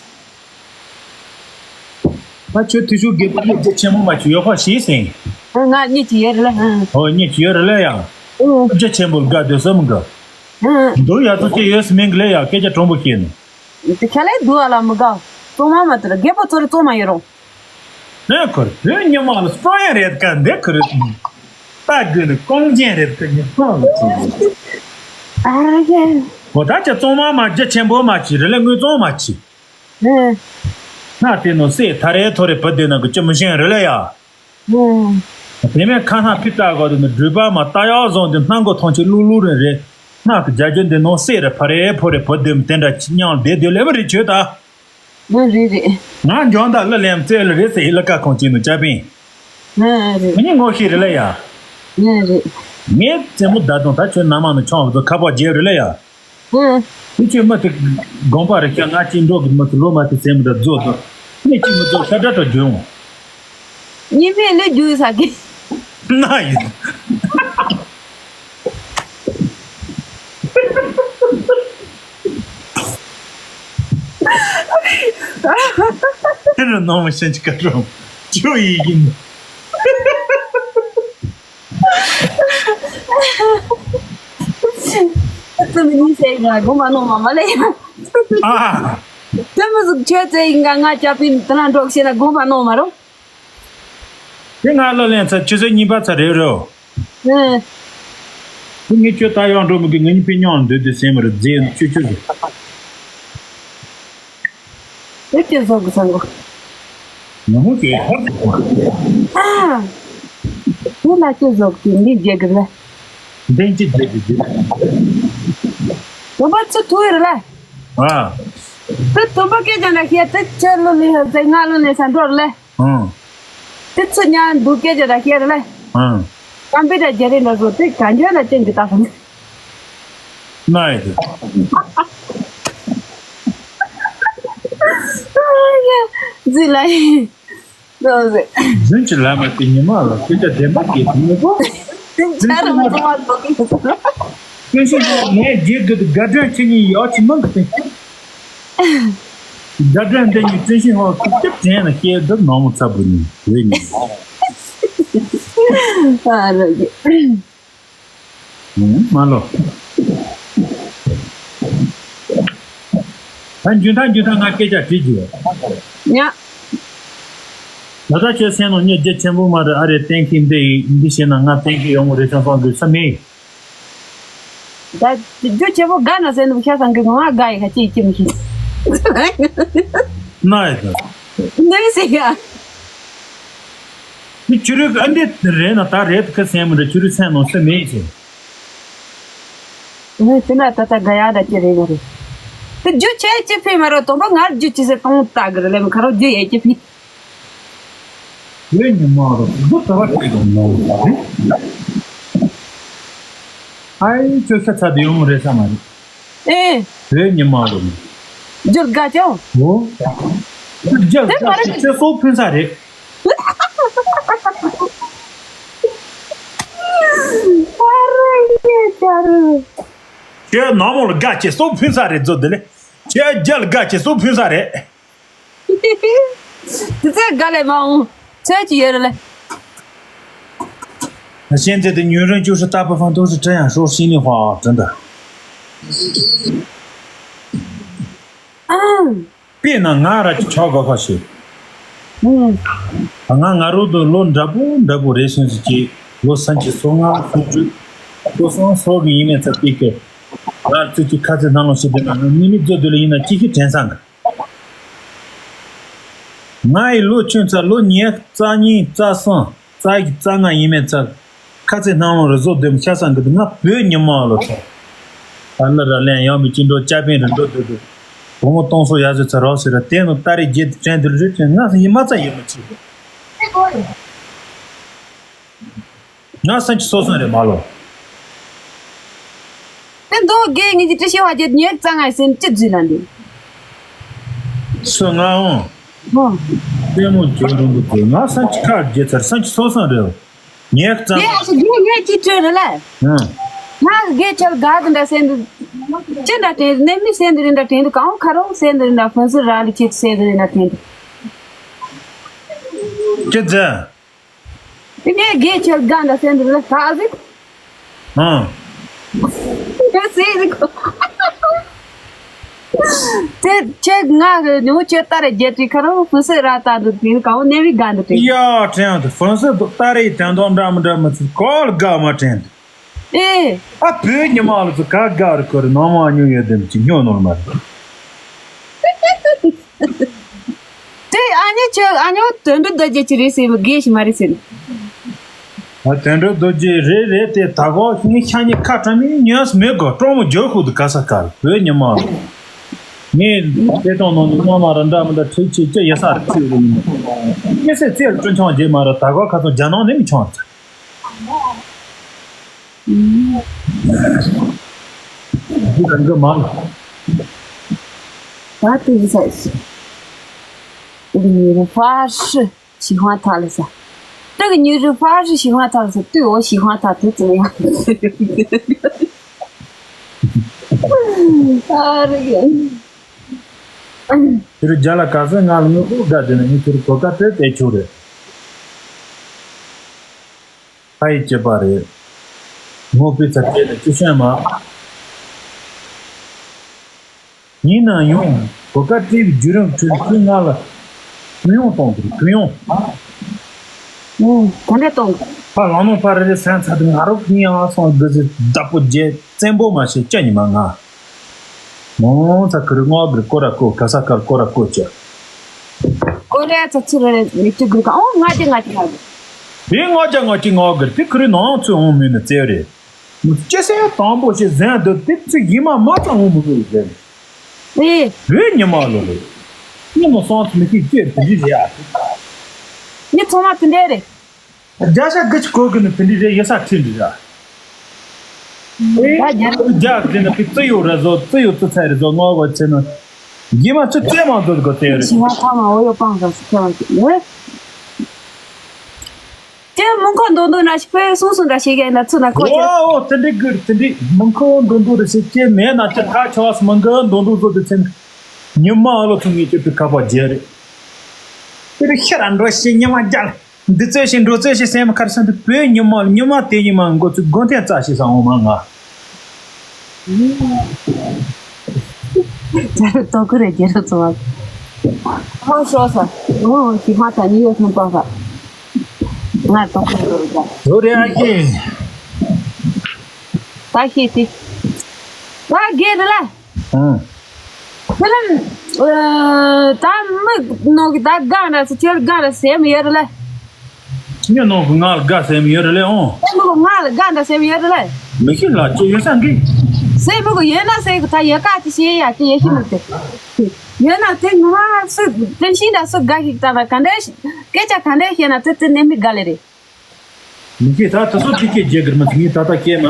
ད་ཁྱོད་ཐུ་ཤུ་རྒད་པོ་ལ་རྒྱུ་ཆེན་མོ་མ་བྱུང་ཡོད་ཁ་ཞིག་ཟིན། ང་གཉིས་ཀྱི་ཡོད་རེད་ལ། ཧོ་གཉིས་ཀྱི་ཡོད་རེད་ལ་ཡ། རྒྱུ་ཆེན་པོ་དགའ་སྡོད་ས་མི་དགའ། འདུག་ཡ་ཚོ་ཁྱེད་ཡོད་སྨན་གི་ལ་ཡ་སྐད་ཆ་དྲང་པོ་བཤད་ནས། དེ་ཁ་ལས་འདུག་ཨ་ལ་མི་དགའ། གཙང་མ་མ་དེ་ལ་རྒད་པོ་ཚོ་རེ་གཙང་མ་ཡོད་རུང་། ནས་ཁུར་བོད་ཉི་མ་ལ་སྤྲོ་ཡ་རེད་ཀ་འདི་ཁུར། ད་དགོས་ནི་ཀོང་ཅན་རེད་ཀ་ཉི་མ་ལ་ཚོ། ཨ་རེ། འོ་ད་ཅི་གཙང་མ་མ་རྒྱ་ཆེན་པོ་མ་ཅི་རེད་ལ་དངུལ་གཙང་མ་ཅི། ཧ། ན་དེ་ནོ་སེ་ཐ་རེ་ཐོ་རེ་བུ་དེ་ན་གི་ཅི་མི་ཤེས་རེད་ལ་ཡ། ཧ། དེ་མེད་ཁ་སྣ་ཕི་ལྟ་གོ་དེ་ནི་སྒྲུབ་པ་མ་ལྟ་ཡག་བཟང་དེ་སྣ་མགོ་ཐང་ཆེ་ལུག་ལུག་རེ་རེད། སྣ་གི་རྒྱ་རྒྱུ་འདི་ནང་གསེས་རེ་ཕ་རེ་ཕོ་རེ་བུ་འདི་དེ་འདྲ་ཅི་མཉམ་བསྡད་སྡོད་ལེ་མི་རེད་ཆོས་ད། ཨ་རེད་རེད། ང་འཇང་ད་ལ་ལེམ་རྩེ་ལ་རེད་ཟེར་ལ་ཀ་ཁོང་ཅི་ནུ་ཅ་པིན། ཨ་རེད། མི་ཉིད་ངོ་ཤེས་རེད་ལ་ཡ། ཨ་རེད། ངའི་རྩེ་མོ་ད་དུང་ད་ཁྱོད་ན་མ་ནུ་ཆང་བ་ཚོ་ཁ་པར་རྒྱལ་རེད་ལ་ཡ། ཨང་། དེ་ཁྱོད་མ་དེ་དགོངས་པ་རེ་བཞག་ང་ཅི་འགྲོ་གི་མ་དེ་ལོ་མ་དེ་ཟེར་མི་འདྲ་རྫོགས་འདུག་ངས་ཅི་མི་རྫོགས་ཤ་ཁྲག་ཁྲག་འཇོན་འོང་། ཉི་མས་ལས་རྒྱུ་ས་གི། ན་ཡིན། དེ་རུ་ནང་མི་ཤན་གྱི་སྐར་རུང་ཁྱོད་ཡིན་ཡིན། ཙི་མི་ནི་ཟེར་ང་དགོངས་པ་ནོར་མ་མ་ལས་ཡང་། ཨ། དེ་མི་ཟིག་ཁྱོད་ཚེ་ཡིན་ག་ང་ཅག་པིན་དེ་ན་འགྲོགས་ཤེ་ན་དགོངས་པ་ནོར་མ་རུང་། དེ་ང་ལོ་ལེན་ཚ་ཆུ་ཚོད་གཉིས་པ་ཚ་རེད་རོ། ཨེ། དེ་ངས་ཁྱོད་ད་ཡང་འགྲོ་མི་དགོས། ངེད་གཉིས་ཕན་ཉོག་འདོད་དུ་ཟེར་མི་རུ་རྫས་ཆུ་ཆུ་ཟེར། དེ་ཁྱོད་བཟོ་དགོས་བསམ་གོ། ང་མོ་ཁྱོད་ཧ་གོ། ཨ། དེ་ལ་ཁྱོད་བཟོ་དགོས་འདི་རྒྱལ་གི་རེད། འདན་གྱི་རྒྱལ་གི་རྒྱལ། དུམ་པ་ཚུ་ཐུ་ཡི་རེད་ལ། ཨ། དེ་དུམ་པ་སྐད་ཆ་འདྲ་བཤད་དེ་ཁྱོད་ལོ་ལེན་ཧ་ཟེར་ང་ལོ་ལེན་ས་འགྲོ་རེད་ལ། ཨང་། དེ་ཚོ་ཉལ་འདུག་སྐད་ཆ་ར་བཤད་རེད་ལ། ཨང་། ཀམ་པུ་ཊར་རྒྱ་རིགས་འདྲ་བཟོ་དེ་ག་འཇོན་ལ་ཅན་གྱི་ལྟ་བུ། ན་ཡི་དེ། ཟི་ལ་ཡི། ཟོ་ཟི། རྫུན་གྱི་ལ་མ་དེ་ཉི་མ་ལ་སྐད་ཆ་བདེན་པ་སྐད་དུ་མི་གོ། ཆ་ར་མ་ཚོ་མ་ཚོ་གི་ཟོ། ཀུན་ཤེས་ནས་རྒྱལ་དགོས་དུ་དགའ་སྤྲོ་ཁྱེད་གཉིས་ཡག་ཅིག་མང་གི་དེ། དགྲ་དགྲ་འདི་ཉིད་བཀྲ་ཤིས་ཧོར་ཁུ་ཏིབ་དྲན་ལ་བཤད་འདུག་ནང་མོ་ཚ་བུ་ནི་བོད་ནི། ཨ་རོ་ཡེ། ཨུམ་མ་ལོ། ད་འཇུ་ཐང་འཇུ་ཐང་ང་སྐད་ཆ་དྲིས་རྒྱུ། ཉ། ད་ལྟ་ཁྱོད་སེམས་ནང་སྙིང་རྗེ་ཆེན་པོ་མ་རེད་ཨ་རེ་གཏན་འཁེལ་འདི་ཡིན་འདི་བྱས་ན་ང་གཏན་འཁེལ་ཡོང་གི་རེད་བསམ་བསམ་གི་ས་མེད། ད་རྒྱུ་ཆེ་པོ་དགའ་ན་ཟེར་ནུབ་ཤ་སང་གི་ང་དགའ་ཡི་ཁ་ཅིག་ཅི་མི་ཤེས། ན་ཡི་ད། འདི་ཟེར་ཡ། དེ་ཆུ་རུག་ཨ་འདི་རེད་ན་ད་རེད་ཁ་སེམས་མི་འདྲ་ཆུ་རུག་སེམས་ནང་སེམས་མེད་ཟེར། ངས་དེ་ན་ད་ད་དགའ་ཡ་ད་ཅི་རེད་ན་རེད། དེ་རྒྱུ་ཆེ་ཅི་ཕེ་མ་རོ་དོན་པ་ངར་རྒྱུ་ཅི་ཟེར་གཏོང་ལྟ་གི་རེད་ལེ་མི་ཁ་རོ་རྒྱུ་ཡེ་ཅི་ཕེ། བོད་ཉི་མ་རུ་འདུ་ད་བ་ཁྲིད་དང་ནོ་བ་རེད། ཨའི་ཁྱོད་ཤ་ཚ་དེ་ཡོང་རེད་ས་མ་རེད། ཨེ། བོད་ཉི་མ་རུ། རྒྱུ་དགའ་ཅོ། འོ། རྒྱུ་དེ་མ་རེད། ཁྱོད་སོ་ཕུན་ས་རེད། ཨ་རེ་ཡེ་ཅ་རུ། ཁྱོད་ནག་མོ་ལ་དགའ་ཁྱེད་སོ་ཕུན་ས་རེད་ཛོ་དེ་ལེ། ཁྱོད་རྒྱུ་ལ་དགའ་ཁྱེད་སོ་ཕུན་ས་རེད། དེ་ཚེ་དགའ་ལས་མ་འོང་། ཚོད་ཀྱི་ཡོད་རེད་ལེ། གཞན་དེ་དུ་ཉུང་རིན་བཅུ་ཧྲི་ཏ་པ་ཧྥང་ཏོ་ཧྲི་ཁྲི་ཡང་ཧྲོ་ཤི་ནི་ཧྭ་དྲན་ད། ཨང་། དཔེར་ན་ང་ར་ཅི་ཆོག་གོ་ཁ་ཤས། ཨང་། ང་ང་རོ་དུ་ལོ་འདྲ་པོ་འདྲ་པོ་རེད་སོང་ཟིག་གི་ལོ་སན་གྱི་སོ་ལྔ་སོ་དྲུག་སོ་སོང་སོ་གི་ཡིན་ནས་ཚ་པིག་གི་ང་ཚོ་གི་ཁ་ཚེ་ནང་ལོ་ཞིག་དེ་ན་མི་མི་ཚོ་དུ་ལ་ཡིན་ན་ཅི་ཞིག་དྲན་སང་གི་ང་ཡི་ལོ་ཆུང་ཙག་ལོ་ཉི་ཤུ་རྩ་གཉིས་རྩ་གསུམ་རྩ་བཞི་རྩ་ལྔ་ཡིན་མེད་ཙག་ཁ་ཚེ་སྣང་ལོ་རི་བཟོ་སྡོམ་ཤ་ཚང་གི་འདུག་ང་བོད་ཉི་མ་ལོ་ཚོ། ཨ་ལ་ར་ལན་ཡང་མི་ཅི་འགྲོ་ཅ་པན་རི་འགྲོ་སྡོད་སྡོད། བུ་མོ་སྟོང་སོ་ཡ་ཟོ་ཚ་རོགས་ཟེར་ར་དེ་ནོ་ཏ་རེ་རྒྱལ་དུ་དྲན་དུ་རི་དྲན་ང་ཡི་མ་ཚ་ཡི་མ་ཆི། ང་སེམས་ཀྱི་སོ་སོ་རེད་མ་ལོ། དེ་མདོ་དགེ་ངེད་ཀྱི་ཏི་ཤི་བ་རྒྱལ་ཉེ་གཙང་ངའི་སེམས་ཅི་བརྫིས་ལ་འདི། སུ་ང་འོང་། ཧོ། ལྟད་མོ་བྱོས་འགྲོ་འདུག་དེ་ང་སེམས་ཀྱི་ཁ་རྒྱལ་ཚར་སེམས་ཀྱི་སོ་སོ་རེད། ཉེ་གཙང་། དེ་ཨ་ཤི་དགེ་ངེད་ཀྱི་གྲོས་རེད་ལ། ཧུམ། ང་དགེ་ཆེར་དགའ་དེ་འདྲ་སེམས་འདི། ཅི་འདྲ་དྲན་ནས་མི་སེམས་འདི་རིན་འདྲ་དྲན་འདུག་གང་ཁ་རོག་སེམས་འདི་རིན་འདྲ་ཕུན་སུམ་ར་ལི་ཁྱེད་སེམས་འདི་རིན་འདྲ་དྲན་འདུག་ཅི་ཟེར། དེ་ནས་དགེ་ཆེར་དགའ་འདྲ་སེམས་འདི་རིན་འདྲ་ཐག་ཟིག་ཨང་། དེ་སེམས་ཟིག་དེ་ཁྱེད་ང་གི་ཉུང་ཆེ་ལྟ་རེ་རྒྱལ་ཁྲི་ཁ་རོག་ཕུན་སུམ་ར་ལྟ་འདུག་དེ་གང་ནས་མི་དགའ་འདུག་དྲན། ཡ་དྲན་དུ་ཕུན་སུམ་དུ་ལྟ་རེ་དྲན་དོན་འདྲ་མི་འདྲ་མི་ཚུལ་གོ་ལ་དགའ་མ་དྲན་དུ། ཨེ། ཨ་བོད་ཉི་མ་ལ་ཚོ་ག་དགའ་རུ་ཁོ་རེ་ནང་མ་ཉུང་ཡོད་དེ་ཅི་སྨྱོ་ནོར་མ་རེད། དེ་ཨ་ཉེ་ཆོ་ཨ་ཉོ་དོན་འགྲུབ་རྡོ་རྗེ་ཅི་རེད་ཟེར་བ་དགེ་ཞིག་མ་རེད་ཟེར། ཨ་དོན་འགྲུབ་རྡོ་རྗེ་རེད་རེད་དེ་ད་གོ་ངས་ཤ་ཉེ་ཁ་ཁྲ་མི་ཉོས་མེད་གོ་སྤྲང་མོ་འཇོག་ཁུག་ཏུ་ག་ས་གར་བོད་ཉི་མ་ལ། ངས་དེ་དང་ནང་ནས་སྔོན་མ་ར་འདྲ་མི་འདྲ་ཁྲིག་ཆེ་ཅི་ཡ་ས་ར་ཁྲིག་རེད་ཡིན་མོ། ངས་སེ་ཚེ་ར་སྤྲོ་འཆང་རྗེས་མ་ར་ད་གོ་ཁ་ཚོ་རྒྱ་ནང་ནས་མི་འཆང་ར། 这个忙。 ད་དེ་ཡིན་ས། 这个女人发誓喜欢他了噻。这个女人发誓喜欢他了噻，对我喜欢他，他怎么样？啊，这个。 དེ་རུ་རྒྱ་ལ་ག་ས་ང་ལ་དངོས་པོ་དགའ་དེ་ན་ངས་དེ་རུ་གོ་སྐབས་དེ་དེ་ཆོག་རེད། ཕ་ཡི་སྐྱེས་པ་རེད། ངོ་སྤུས་ཚ་དེ་ནི་ཅི་ཤོད་མ། ཡིན་ན་ཡང་གོ་སྐབས་དེའི་བརྒྱུད་རིམ་ཁྲོད་ཁོས་ང་ལ་གུ་ཡངས་གཏོང་དགོས། གུ་ཡངས། ཨུ། ག་འདྲ་གཏོང་དགོས། ཕ་ལང་ནོ་ཕ་རེ་རེ་སེམས་ཚ་དུ་ང་རོགས་གཉིས་ཨང་སོང་དགོས་ཟེར་བདག་པོ་རྒྱལ་བཙན་པོ་མ་བྱེད་ཅི་ཉི་མ་ང་། མོ་ཚ་ཁུ་རི་ངོ་གིར་ཀོ་ར་ཀོ་ག་ས་ཀར་ཀོ་ར་ཀོ་ཅི། ཀོ་ར་ཚ་ཚུ་རེ་མི་ཏི་གུར་ག་ཨོ་ང་ཅི་ང་ཅི་ང་ཅི། དེ་ང་ཅི་ང་ཅི་ང་གིར་དེ་ཁུ་རི་ནང་ཚུ་འོང་མི་ནི་བཙལ་རེད། ཅི་སེ་དང་པོ་ཞེས་ཟན་འདི་དེ་ཚུ་ཡིན་མ་མ་ཚ་འོང་མི་ནི་ཟན། ཨེ། བོད་ཉི་མ་ལོ་ལོ། ཉི་མ་སང་ཚུ་མི་ཤེས་ཅེར་དེ་འདྲི་རེད་ཨ། ངས་ཚང་མ་དེ་འདྲ་རེད། རྒྱ་ཤ་གི་ཆི་གོ་གི་ནི་དེ་འདྲི་རེད་ཡ་ས་ཁྲིད་འདྲི་ར། ད་རྒྱ་རྒྱ་གི་ནི་གི་ཙི་ཡོ་ར་ཟོ་ཙི་ཡོ་ཙི་ཚ་རེ་ཟོ་ངོ་གོ་ཚེ་ནི། རྗེས་མ་ཚུ་ཙེ་མང་ཚོ་གི་ཙེ་རེད། ཞི་བ་ཐ་མ་འོ་ཡོ་པང་ཟ་སི་ཁེ་བ་ཟི་ཡོད། ཅེ་མུན་ཁོ་འདོན་འདོན་ར་ཞིག་པས་སུང་སུང་འདྲ་ཞིག་ཡིན་ན་ཚུ་ན་ཁོ་ཅེ། ཨོ་ཨོ་དེ་འདྲི་གི་དེ་འདྲི་མུན་ཁོ་འདོན་འདོན་རེ་ཞིག་ཅེ་མེད་ན་ཅེ་ཁ་ཆོ་སི་མུན་ཁོ་འདོན་འདོན་ཚོ་དེ་ཚེ་ནི། ཉི་མ་ཨ་ལོ་ཚུ་ངེད་ཀྱི་དུ་ཁ་པ་རྒྱལ་རེད། དེ་རུ་ཤི་ར་འགྲོ་ཞིག་ཉི་མ་རྒྱལ། འདི་ཚོས་ཤིང་འགྲོ་ཚོས་ཤིང་སེམས་ཁར་སོང་དུ་བོད་ཉི་མ་ཉི་མ་དེ་ཉི་མ་འགོ་ཚུགས་དགོན་ཐེན་རྩ་ཞིག་སང་འོ་མ་ང་། རྒྱ་རུ་ཏོ་ཁུ་རེ་རྒྱ་རུ་ཚོ་བ། ཧོ་ཤོ་ས། ཧོ་ཤི་ཧ་ད་ནི་ཡོ་སོང་ཏོ་ས། ང་ཏོ་ཁུ་རེ་རྒྱ། ལོ་རེ་ཨ་ཀེ། ད་ཤི་ཏི། ད་རྒྱ་རུ་ལ། ཨང་། ཁྱེད་རང་། ད་མི་ནང་གི་ད་དགའ་འདྲ་སེ་ཁྱེད་དགའ་འདྲ་སེ་མི་ཡོད་རེད་ལ། མི་ནང་གི་ང་ལ་དགའ་སེ་མི་ཡོད་རེད་ལ་ཨང་། སེ་མི་གོ་ང་ལ་དགའ་འདྲ་སེ་མི་ཡོད་རེད་ལ། མི་ཤེས་ལ་ཅི་ཡོད་ས་འགི། སེ་མི་གོ་ཡོད་ན་སེ་གི་ད་ཡོད་ཀ་ཅི་ཤེས་ཡ་ཅི་ཡོད་ཤེས་མི་དེ། ཡོད་ན་དེ་ང་སུ་དྲན་ཤེས་འདྲ་སུ་དགའ་ཞིག་ད་ལ་ག་འདྲ་སྐད་ཆ་ག་འདྲ་བཤད་ན་དེ་དེ་ནས་མི་དགའ་ལེ་རེད། མི་ཤེས་ད་ད་སོ་ཅི་སྐད་རྒྱག་གི་མ་ཚིག་ངས་ད་ད་སྐད་མ།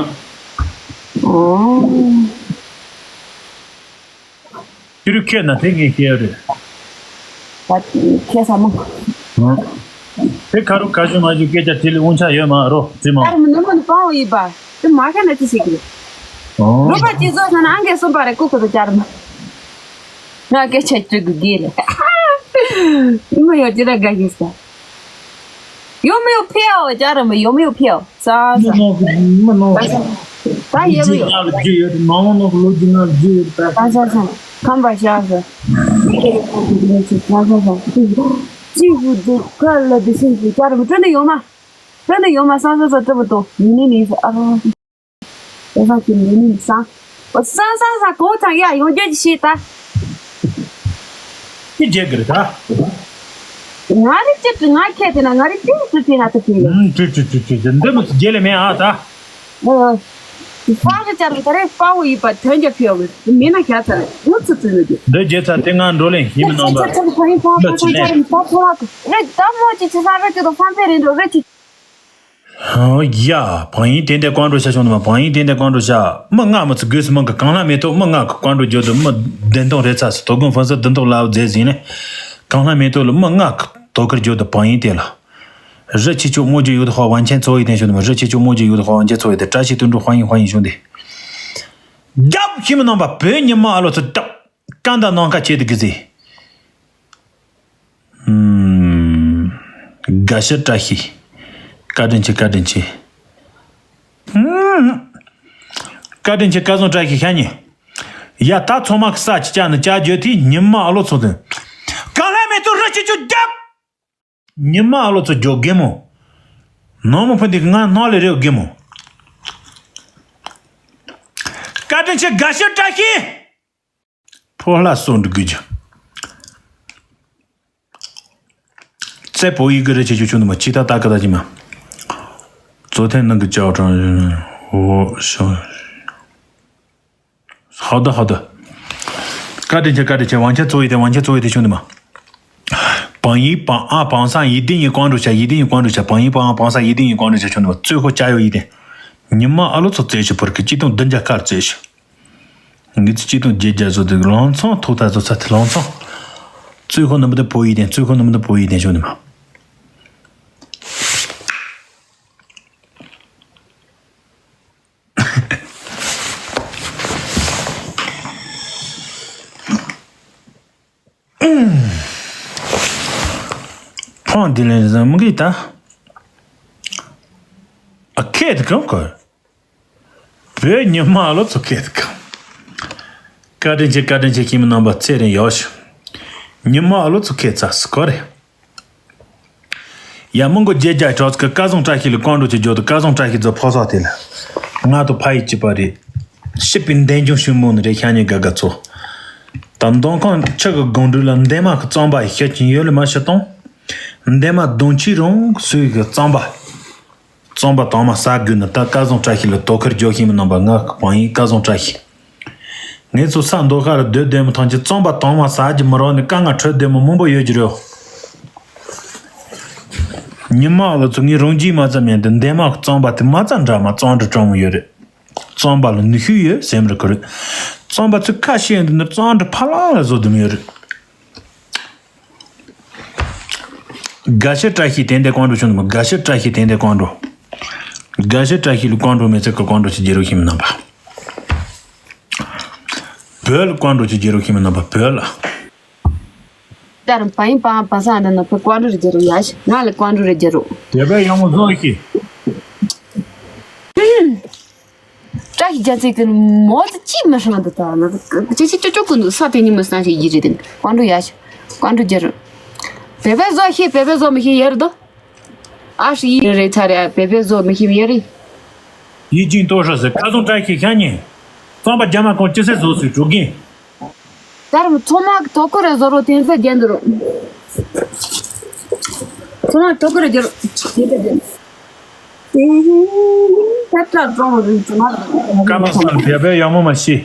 ཨོ། ཁྱེད་རུ་ཁྱེད་ན་དེ་ངས་ཤེས་ཡ་རེད། ད་ཁྱེད་ས་མོ། དེ་ཁ་རུ་ཁ་ཞུ་མ་ཞུ་སྐད་ཆ་དེ་ལས་དབང་ཆ་ཡོད་མ་རོ་དྲི་མ། ཨར་མི་ནུ་མ་ནུ་པང་འོ་ཡིན་པ། དེ་མ་ཁ་ན་ཅི་ཞིག་རེད། ཨོ། རོ་པ་ཅི་ཟོ་ས་ན་ཨང་གེ་སུམ་པ་རེ་ཀུ་ཀུ་དུ་ཅར་མ། ང་སྐད་ཆ་དྲི་དགོས་གི་རེད། མི་ཡོད་ཅི་ར་དགའ་གི་ས། ཡོ་མི་ཡོ་ཕེའོ་ཅར་མི་ཡོ་མི་ཡོ་ཕེའོ། ས་ས། མི་ནོ་གི་མི་ནོ་གི། ད་ཡེ་མི་ཡོ། ལོ་རྒྱུས་ཡོད་མང་མང་ནོ་གི་ལོ་རྒྱུས་ནང་རྒྱུས་ཡོད་ད། ས་ས་ས། ཁམས་པ་ཤ་ས། ས་ས་ས། ཅི་ཧུ་དུ་ཁ་ལ་དུ་སིན་སུ་ཅར་མི་ཀྲོ་ནི་ཡོ་མ། ཀྲོ་ནི་ཡོ་མ་ས་ས་ས་ཀྲོ་མི་ཏོ་ནི་ནི་ནི་ས་ཨ། ས་ས་ཀྱི་ནི་ནི་ས། ས་ས་ས་གོ་ཚང་ཡ་ཡོང་རྒྱུ་ཞིག་ད། ཅི་བྱེད་གི་རེད་ད། ང་རེ་ཅི་ཅི་ང་ཁྱེད་དེ་ན་ང་རེ་ཅི་ཅི་ཅི་ན་ཏི་ཅི་ཡོད། ཅི་ཅི་ཅི་ཅི་ཅི་འདི་མི་རྒྱལ་ལ་མེད་ཨ་ད། ཨ། ཧྥ་རི་ཅར་ད་རེ་དཔའ་བོ་ཡིན་པ་དོན་རྒྱ་ཕེབས་མི་མིན་ན་ཤ་ཚ་རེད་འུ་ཚུ་ཚུ་ནི་དེ། འདི་རྒྱལ་ཚ་དེ་ང་འགྲོ་ལེན་ཤི་མི་ནང་པ། ཚ་ཚ་ཚ་ཕ་ཡིན་ཕ་ཕ་ཚ་ཚ་རེད་ཕ་ཕ་ཕ་རེད་ད་མོ་ཅི་ཅི་ས་རེད་ཅི་དང་ཕམ་ཕེ་རེད་འགྲོ་རེད་ཅི། ཡ། བང་ཡིན་དེ་འདྲ་བཀའ་འགྲོ་བྱ་བྱུང་དུ་མ་བང་ཡིན་དེ་འདྲ་བཀའ་འགྲོ་བྱ། མི་ལྔ་མི་ཚུ་དགོས་སུ་མང་གི་གང་ལ་མེད་ཐོག་མི་ལྔ་གི་བཀའ་འགྲོ་རྒྱུ་དུ་མི་བདུན་སྟོང་རེ་ཚ་སུ་དོ་དགོན་ཧྥན་སི་བདུན་སྟོང་ལ་བརྫེ་ཟིན་ནས་གང་ལ་མེད་ཐོག་ལ་མི་ལྔ་གི་དོ་ཁུར་རྒྱུ་དུ་བང་ཡིན་དེ་ལ། རི་ཆེ་ཆུ་མོ་རྒྱུ་ཡོད་དུ་ཧོ་བན་ཆེན་ཚོ་ཡི་དེ་བྱུང་དུ་མ་རི་ཆེ་ཆུ་མོ་རྒྱུ་ཡོད་དུ་ཧོ་བན་ཆེན་ཚོ་ཡི་དེ་བཀྲ་ཤིས་དོན་གྲུབ་ཧོ་ཡིན་ཧོ་ཡིན་བྱུང་དེ། རྒྱབ་ཤི་མི་ནང་པ་བོད་ཉི་མ་ཨ་ལོ་ཚུ་རྒྱབ། ཀ་འདའ་ནང་ཁ་ཆེ་དུ་གི་ཟེ། ཨུམ། དགའ་ཤ་བཀྲ་ཤིས། བཀའ་དྲིན་ཆེ་བཀའ་དྲིན་ཆེ། ཨུམ། བཀའ་དྲིན་ཆེ་བཀའ་བཟང་བཀྲ་ཤིས་ཤ་ཉེ། ཡ་ད་ཚང་མ་གི་ས་ཅི་ཅག་ནི་ཅག་བརྗོད་དེ་ཉི་མ་ཨ་ལོ་ཚོ་དེ། གང་ལྷ་མེད་དུ་རི་ཆུ་ཆུ་རྒྱབ། ཉི་མ་ཨ་ལོ་ཚོ་རྒྱོ་རྒན་མོ། ནང་མོ་ཕུ་འདི་གི་ང་སྣང་ལས་རེའོ་རྒན་མོ། བཀའ་དྲིན་ཆེ་དགའ་ཤ་བཀྲ་ཤིས། ཕོ་ལྷ་སོ་འདི་དགོས་རྒྱུ། རྩེ་པོ་ཡི་གི་རེ་ཆེ་ཆུ་ཆུ་འདི་མ་ཅི་ད་ད་ག་ད་ཅི་མ། ཙོ་ཐེན་ནང་གི་ཅའོ་ཀྲང་ཧོ་ཤོ། ཧ་ད་ཧ་ད། བཀའ་དྲིན་ཆེ་བཀའ་དྲིན་ཆེ་ཝང་ཆེ་ཙོ་ཡི་དེ་ཝང་ཆེ་ཙོ་ཡི་དེ་ཆུ་འདི་མ། བང་ཡིག་བང་ཨ་བང་སང་ཡིག་ཏིང་ཡིན་ཀོང་འགྲོ་ཤ་ཡིག་ཏིང་ཡིན་ཀོང་འགྲོ་ཤ་བང་ཡིག་བང་ཨ་བང་སང་ཡིག་ཏིང་ཡིན་ཀོང་འགྲོ་ཤ་ཆུ་འདི་མ་ཙོ་ཁོ་ཅ་ཡོ་ཡི་དེ། ཉི་མ་ཨ་ལོ་ཚོ་རྩེ་ཤུ་བར་གི་ཅི་དང་བདུན་བརྒྱ་ཁར་རྩེ་ཤུ། ངེད་ཚོ་ཆིག་སྟོང་བརྒྱད་བརྒྱ་བཟོ་དུས་ལང་ཚང་ཐོག་ཐག་ཚོ་ཚ་དེ་ལང་ཚང་། ཙུའི་ཁོ་ནི་མི་དེ་བོད་ཡིག་དེ་ཙུའི་ཁོ་ནི་མི་དེ་བོད་ཡིག་དེ་ཞུ་ནི་མ། ཁོང་འདི་ལན་ཟ་མི་གི་ད། ཨ་ཁེ་དེ་གང་གོ། བོད་ཉི་མ་ལོ་ཚོ་ཁེ་དེ་གང་། བཀའ་དྲིན་ཆེ་བཀའ་དྲིན་ཆེ་ཁྱིམ་རྣམ་པ་ཚེ་རིང་ཡོད་ཤི། ཉི་མ་ལོ་ཚོ་ཁེ་ཚ་སི་ཁོ་རེ། ཡ་མི་མགོ་རྒྱལ་རྒྱ་གྲོགས་ཀྱི་སྐལ་བཟང་བཀྲ་ཤིས་ལ་བཀའ་འགྲོ་ཅིག་འཇོག་དུ་སྐལ་བཟང་བཀྲ་ཤིས་ཚོ་ཕོ་སོགས་དེ་ལ། ང་དང་ཕ་ཡི་གཅིག་པ་རེད། ཤི་པའི་འདན་ཆུང་ཤུན་མོ་ནི་རེད་ཤ་ཉེ་དགའ་དགའ་ཚོ། ད་མདོ་ཁམས་ཆུ་གི་སྒང་དྲུག་ལ་འདན་མ་གི་རྩམ་པ་ཡི་ཤ་ཅིན་ཡོད་ལ་མ་ཤི་གཏོང་། འདན་མ་གདོང་ཆི་རོང་སུའི་གི་རྩམ་པ། རྩམ་པ་དང་མ་ཟ་དགོས་ན་ད་སྐལ་བཟང་བཀྲ་ཤིས་ལ་དོ་ཁུར་རྒྱོ་ཤིང་མི་རྣམ་པ་ང་གི་བང་ཡིན་སྐལ་བཟང་བཀྲ་ཤིས། ངས་ཚོ་ས་མདོ་ཁ་ལ་སྡོད་སྡོད་མི་ཐང་ཆེ་རྩམ་པ་དང་མ་ཟ་རྒྱུ་མི་རོགས་ནི་དཀའ་ངལ་འཕྲོད་བསྡད་མི་མང་པོ་ཡོད་ཀྱི་རེད། ཉི་མ་ལ་ཚོ་ངའི་རང་རྒྱུས་མ་ཙམ་ཡིན་དུ་འདན་མ་གི་རྩམ་པ་དེ་མ་ཙམ་འདྲ་མ་རྩམ་འདྲ་སྤྲང་མོ་ཡོད་རེད། རྩམ་པ་ལ་ནུས་ཤུགས་ཡོད་སེམས་རེ་གི་རེད། རྩམ་པ་ཚོ་ཁ་ཤས་ཡིན་དུ་ནི་རྩམ་འདྲ་ཕ་ལང་ལ་བཟོ་དུ་མི་ཡོད་རེད། དགའ་ཤོས་བཀྲ་ཤིས་དེ་འདྲ་ཀོང་འགྲོ་བྱུང་དུ་མ་དགའ་ཤོས་བཀྲ་ཤིས་དེ་འདྲ་ཀོང་འགྲོ། དགའ་ཤོས་བཀྲ་ཤིས་ལ་ཀོང་འགྲོ་མེད་ཚེ་ཀ་ཀོང་འགྲོ་ཆེ་རྒྱལ་རོགས་ཤིང་མི་རྣམ་པ། བོད་ལ་ཀོང་འགྲོ་ཆེ་རྒྱལ་རོགས་ཤིང་མི་རྣམ་པ་བོད་ལ། ལྟར་བ་ཡིན་པའང་བ་ས་འདི་ན་བུ་ཀོང་འགྲོ་རེ་རྒྱལ་རོགས་ཡ་ཞིག་ང་ལ་ཀོང་འགྲོ་རེ་རྒྱལ་རོགས། དེ་བས་ཡང་མོ་བཟོ་ཤིག་བཀྲ་ཤིས་རྒྱལ་ཚིག་གི་མོ་དེ་ཅིས་མི་ཧྲང་འདུག་ད་ན་ཅི་ཞིག་ཅོ་ཅོ་ཀུན་འདུག་ས་དེ་ཉིན་མི་སང་ཞིག་ཡིད་རེད་དེ་ཀོང་འགྲོ་ཡ་ཞིག་ཀོང་འགྲོ་རྒྱལ་རོགས། བེ་བེ་བཟོ་ཤེས་བེ་བེ་བཟོ་མི་ཤེས་ཡར་དོ། ཨ་ཧྲི་ཡི་རེ་ཚ་རེ་བེ་བེ་བཟོ་མི་ཤེས་ཡར་རེ། ཡིད་ཅིང་ལྟོ་ཧྲ་ཟེར་ཁ་སང་བཀྲ་ཤིས་ཤ་ཉེ། རྩམ་པ་རྒྱ་མ་གང་ཅི་སེ་བཟོ་སུས་གྲུ་རྒན། ད་རུང་ཚང་མ་གི་ཐོག་ཁུར་རེ་བཟོ་རོགས་དེ་ཚོ་རྒྱན་དུ་རུ། ཚང་མ་ཐོག་ཁུར་རེ་རྒྱུ་རུ། དེ་ཚོ་རྒྱན། ད་ལྟ་གྲོང་རིག་ཚང་མ། ཀ་མ་སང་བེ་བེ་ཡག་མོ་མ་ཤི།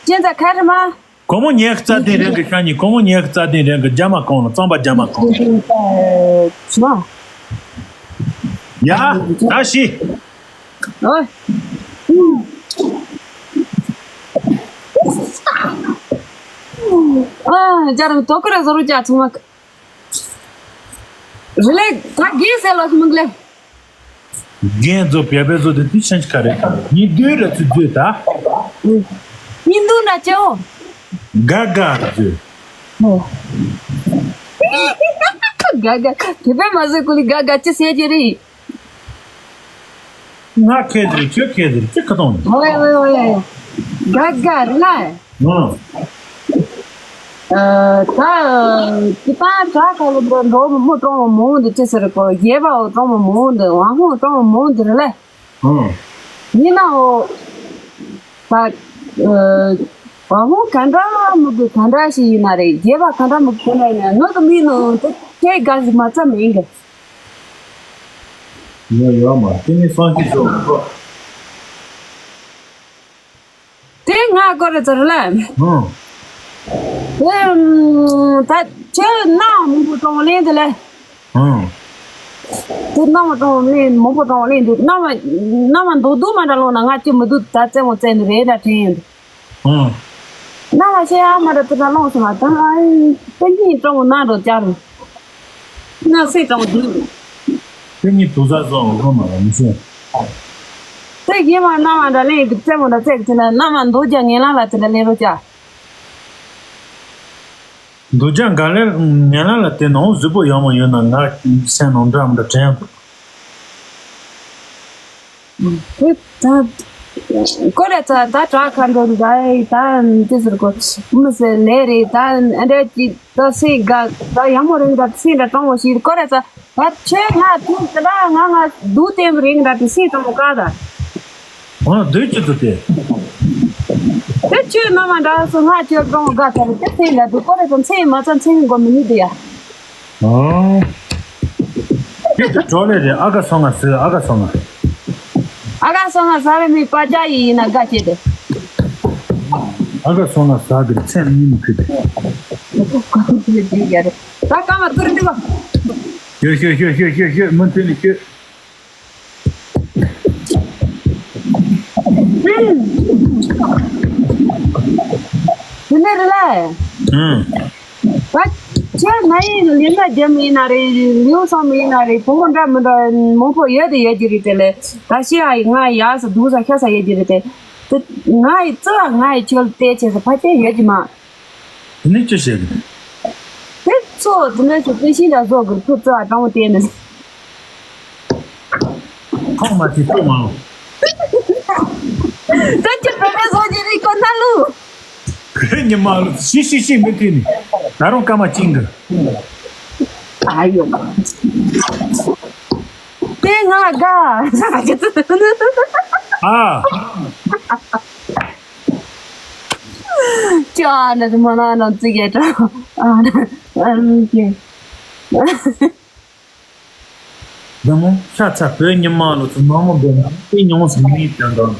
ཅན་ཚ་ཁ་རི་མ། གོ་མོ་ཉལ་རྩ་དེ་རང་གི་ཤ་ཉེ་གོ་མོ་ཉལ་རྩ་དེ་རང་གི་རྒྱ་མ་གང་ལ་རྩམ་པ་རྒྱ་མ་གང་། ཡ་ད་ཤི། ཨོ། ཨ་ཇར་ཏོ་ཀ་ར་ཟོ་རུ་ཅ་ཚང་མ། རི་ལེ་ད་གིས་ཟེར་ལོ་ཤི་མི་གི་ལེ། རྒན་ཚོ་བེ་བེ་ཚོ་དེ་དུས་ཆེན་ག་རེད་ད་ཉིན་བདུན་ར་ཚུད་ཚུད་ད། ཉིན་བདུན་ར་ཅེའོ། ག་ག་ར་ཚུད། ག་ག་དེ་བས་མ་ཟེར་ཀུ་ལི་ག་ག་ཅི་ཟེར་གྱི་རེད། ང་ཁེ་དེ་ཁྱོད་ཁེ་དེ་ཅི་ཁ་ཏོང་། ཝེ་ཝེ་ཝེ། ག་ག་རེད་ལ། ཨ། ད་ཅི་པ་ད་ག་ལ་འགྲོ་འགྲོ་མོ་གྲོང་མོ་མོ་འདི་ཅི་ཟེར་གོ་རྒྱལ་པོ་གྲོང་མོ་མོ་འདི་ཝང་ཧོ་གྲོང་མོ་མོ་འདི་རེད་ལ། ཨ། ཡིན་ནའོ། ད་ཨ། ཝང་ཧོ་ག་འདྲ་མི་དགོས་ག་འདྲ་ཞིག་ཡིན་ན་རེད་རྒྱལ་པོ་ག་འདྲ་མི་དགོས་ན་ཡིན་ན་ངོ་གི་མིག་ནང་དེ་ཁྱེད་དགའ་ཞིག་མ་ཚ་མེད་གི། ངོ་ཡོད་མ་དེ་ནི་སང་ཤི་ཤོག་ཁོ། དེ་ང་སྐོར་རེ་ཚར་ལ། ཨང་། དེ་ད་ཁྱོད་ནང་མང་པོ་གྲོང་ལེན་དེ་ལས། ཨང་། དེ་ནང་གྲོང་ལེན་མང་པོ་གྲོང་ལེན་དེ་ནང་མ་ནང་མ་འདུག་འདུག་མ་འདྲ་ལོང་ན་ང་ཅི་མི་འདུག་ད་རྩེད་མོ་རྩེ་ནི་རེད་ད་དྲན་ཡོད། ཨང་། ནང་མ་ཤེས་ཨ་མ་འདྲ་དེ་འདྲ་ལོང་སོང་ང་ད་ཨ་ཡིན་ད་གཉིད་གྲོང་ནང་འགྲོ་བཅར། ང་སེམས་གྲོང་འདུག་དེ་གཉིད་དུ་ས་སོང་ལོང་མ་ལ་མི་ཤེས། དེ་ཡིན་མ་ནང་མ་འདྲ་ལེན་དེ་རྩེད་མོ་འདྲ་རྩེ་གི་དེ་ལ་ནང་མ་འདུག་རྒྱ་ངན་ལ་ལ་དེ་འདྲ་ལེན་རོགས་བྱ། འདུག་ཅག་འགའ་ལས་ངན་ལ་ལ་དེ་ནང་གཟུགས་པོ་ཡག་མོ་ཡོད་ན་ང་སེམས་ནང་འདྲ་མི་འདྲ་དྲན་ཡོང་གི། དེ་ད་ཀོ་རེ་ཚ་ད་དྲག་ཁ་འགྲོ་འདྲ་ད་དེ་ཟེར་གོ་མི་ཟེར་ལས་རེད་ད་ཨ་འདྲ་ཅིག་ད་སེ་དགའ་ད་ཡག་མོ་རེད་འདྲ་སེ་འདྲ་གྲོང་མོ་ཞིག་ཀོ་རེ་ཚ། ད་ཁྱོད་ང་ཐུག་དེ་འདྲ་ང་ང་སྡུག་བསྟན་པ་རེད་འདྲ་དེ་སེམས་གྲོང་མོ་དཀར་ད། ཨ་སྡུག་ཅི་ཐུག་དེ། དེ་ཁྱོད་མ་མ་འདྲ་སོ་ང་ཁྱོད་གྲོང་མོ་དགའ་ཚར་དེ་སེམས་ལ་སྡུག་ཀོ་རེ་དང་མཚན་མ་ཚ་མཚན་མགོ་མི་ཉིད་དེ་ཡ། ཨོ། ཁྱོད་ཀྱི་གྲོགས་ལས་རེད་ཨ་ཁ་སོང་ང་ཟེར་ཨ་ཁ་སོང་ང་། ཨ་ཁ་སོང་ང་ཟ་བའི་མི་པ་ཅག་ཡིན་ཡིན་ན་དགའ་ཆེ་དེ། ཨ་ཁ་སོང་ང་ཟ་གི་མཚན་གཉིས་མི་ཁུ་དེ། ད་སྐར་མ་ཐུར་འདི་ག་ཤོད་ཤོད་ཤོད་ཤོད་ཤོད་མུ་མཐུད་ནས་ཤོད། དེ་ནས་རེད་ལ། ཨང་། ད་ཁྱེད་ང་ཡིན་ལེན་ན་རྒྱ་མི་ཡིན་ན་རེད། ལིའུ་སང་མི་ཡིན་ན་རེད། བུ་མོ་འདྲ་མི་འདྲ་མང་པོ་ཡོད་དེ་ཡོད་ཀྱི་རེད། དེ་ལས་ད་ཤི་ཨ་ཡི་ང་ཡག་ས་སྡུག་ས་ཤ་ས་ཡོད་ཀྱི་རེད། དེ་ང་ཡི་རྩི་ཨ་ང་ཡི་ཁྱོད་བལྟས་བྱས་ས་ཕ་ཆེ་ཡོད་ཀྱི་མ། དེ་ནས་ཅི་བྱེད་གི། དེ་ཚོ་དེ་འདྲ་ཞིག་དེ་བཞིན་ལ་བཟོ་དགོས། ཁོ་རྩི་ཨ་དྲང་བོ་བལྟས་ནས། ཁོང་མ་དེ་ཚོ་མང་། ད་ཁྱོད་བོད་པའི་བཟོ་གྱི་རེད་ཁོ་ན་ལུ། བོད་ཉི་མ་ལོ་ཤི་ཤི་ཤི་མི་ཐུབ་ནི། ད་རུང་སྐར་མ་གཅིག་འདི། ཨ་ཡོ། དེ་ང་དགའ། ཨ། ཅོ་ཨ་ན་དེ་མ་ན་ན་ཙི་གེ་ཏྲ། ཨ་ན་ཨ་ན་ཀེ། འདི་མོ་ཤ་ཚ་བོད་ཉི་མ་ལོ་ཚོ་ནང་མོ་འདོན་ན་དེ་ཉུང་སུ་མིན་ཀྱང་འདོན།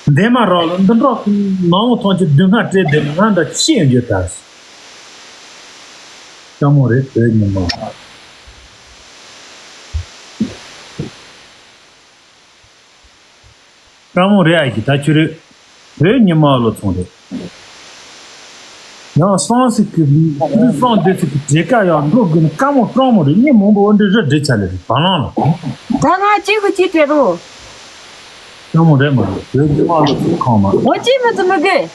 འདས་མ་རག་ལ་འདི་འདྲ་ནང་མོ་ཐོང་ཆུ་སྡུག་བསྔལ་སྤྲད་འདི་མོ་ང་འདྲ་ཤེས་ཡོད་ད། ཀྲ་མོ་རེད་བོད་ཉི་མ། སྐར་མོ་རེད་ཨ་ཀི་ད་ཁྱོད་རེད། བོད་ཉི་མ་ལོ་ཚོང་རེད། ཡང་སང་སི་ཀི་ལུས་སང་སྡེ་སི་ཀི་བྲེ་ཀ་ཡང་འགྲོ་དགོས་ནི་སྐར་མོ་སྤྲང་མོ་རེད། ཉིན་མང་པོ་འོ་འདྲི་རི་འདྲི་ཆ་ལེ་རེད་བ་ལང་ལ། ད་ང་གཅིག་གི་གཅིག་བྲེ་རོ། སྐར་མོ་རེད་མ་རེད་བོད་ཉི་མ་ལོ་ཚོང་ཁང་མ། འོ་གཅིག་མི་ཚོ་མི་དགོས།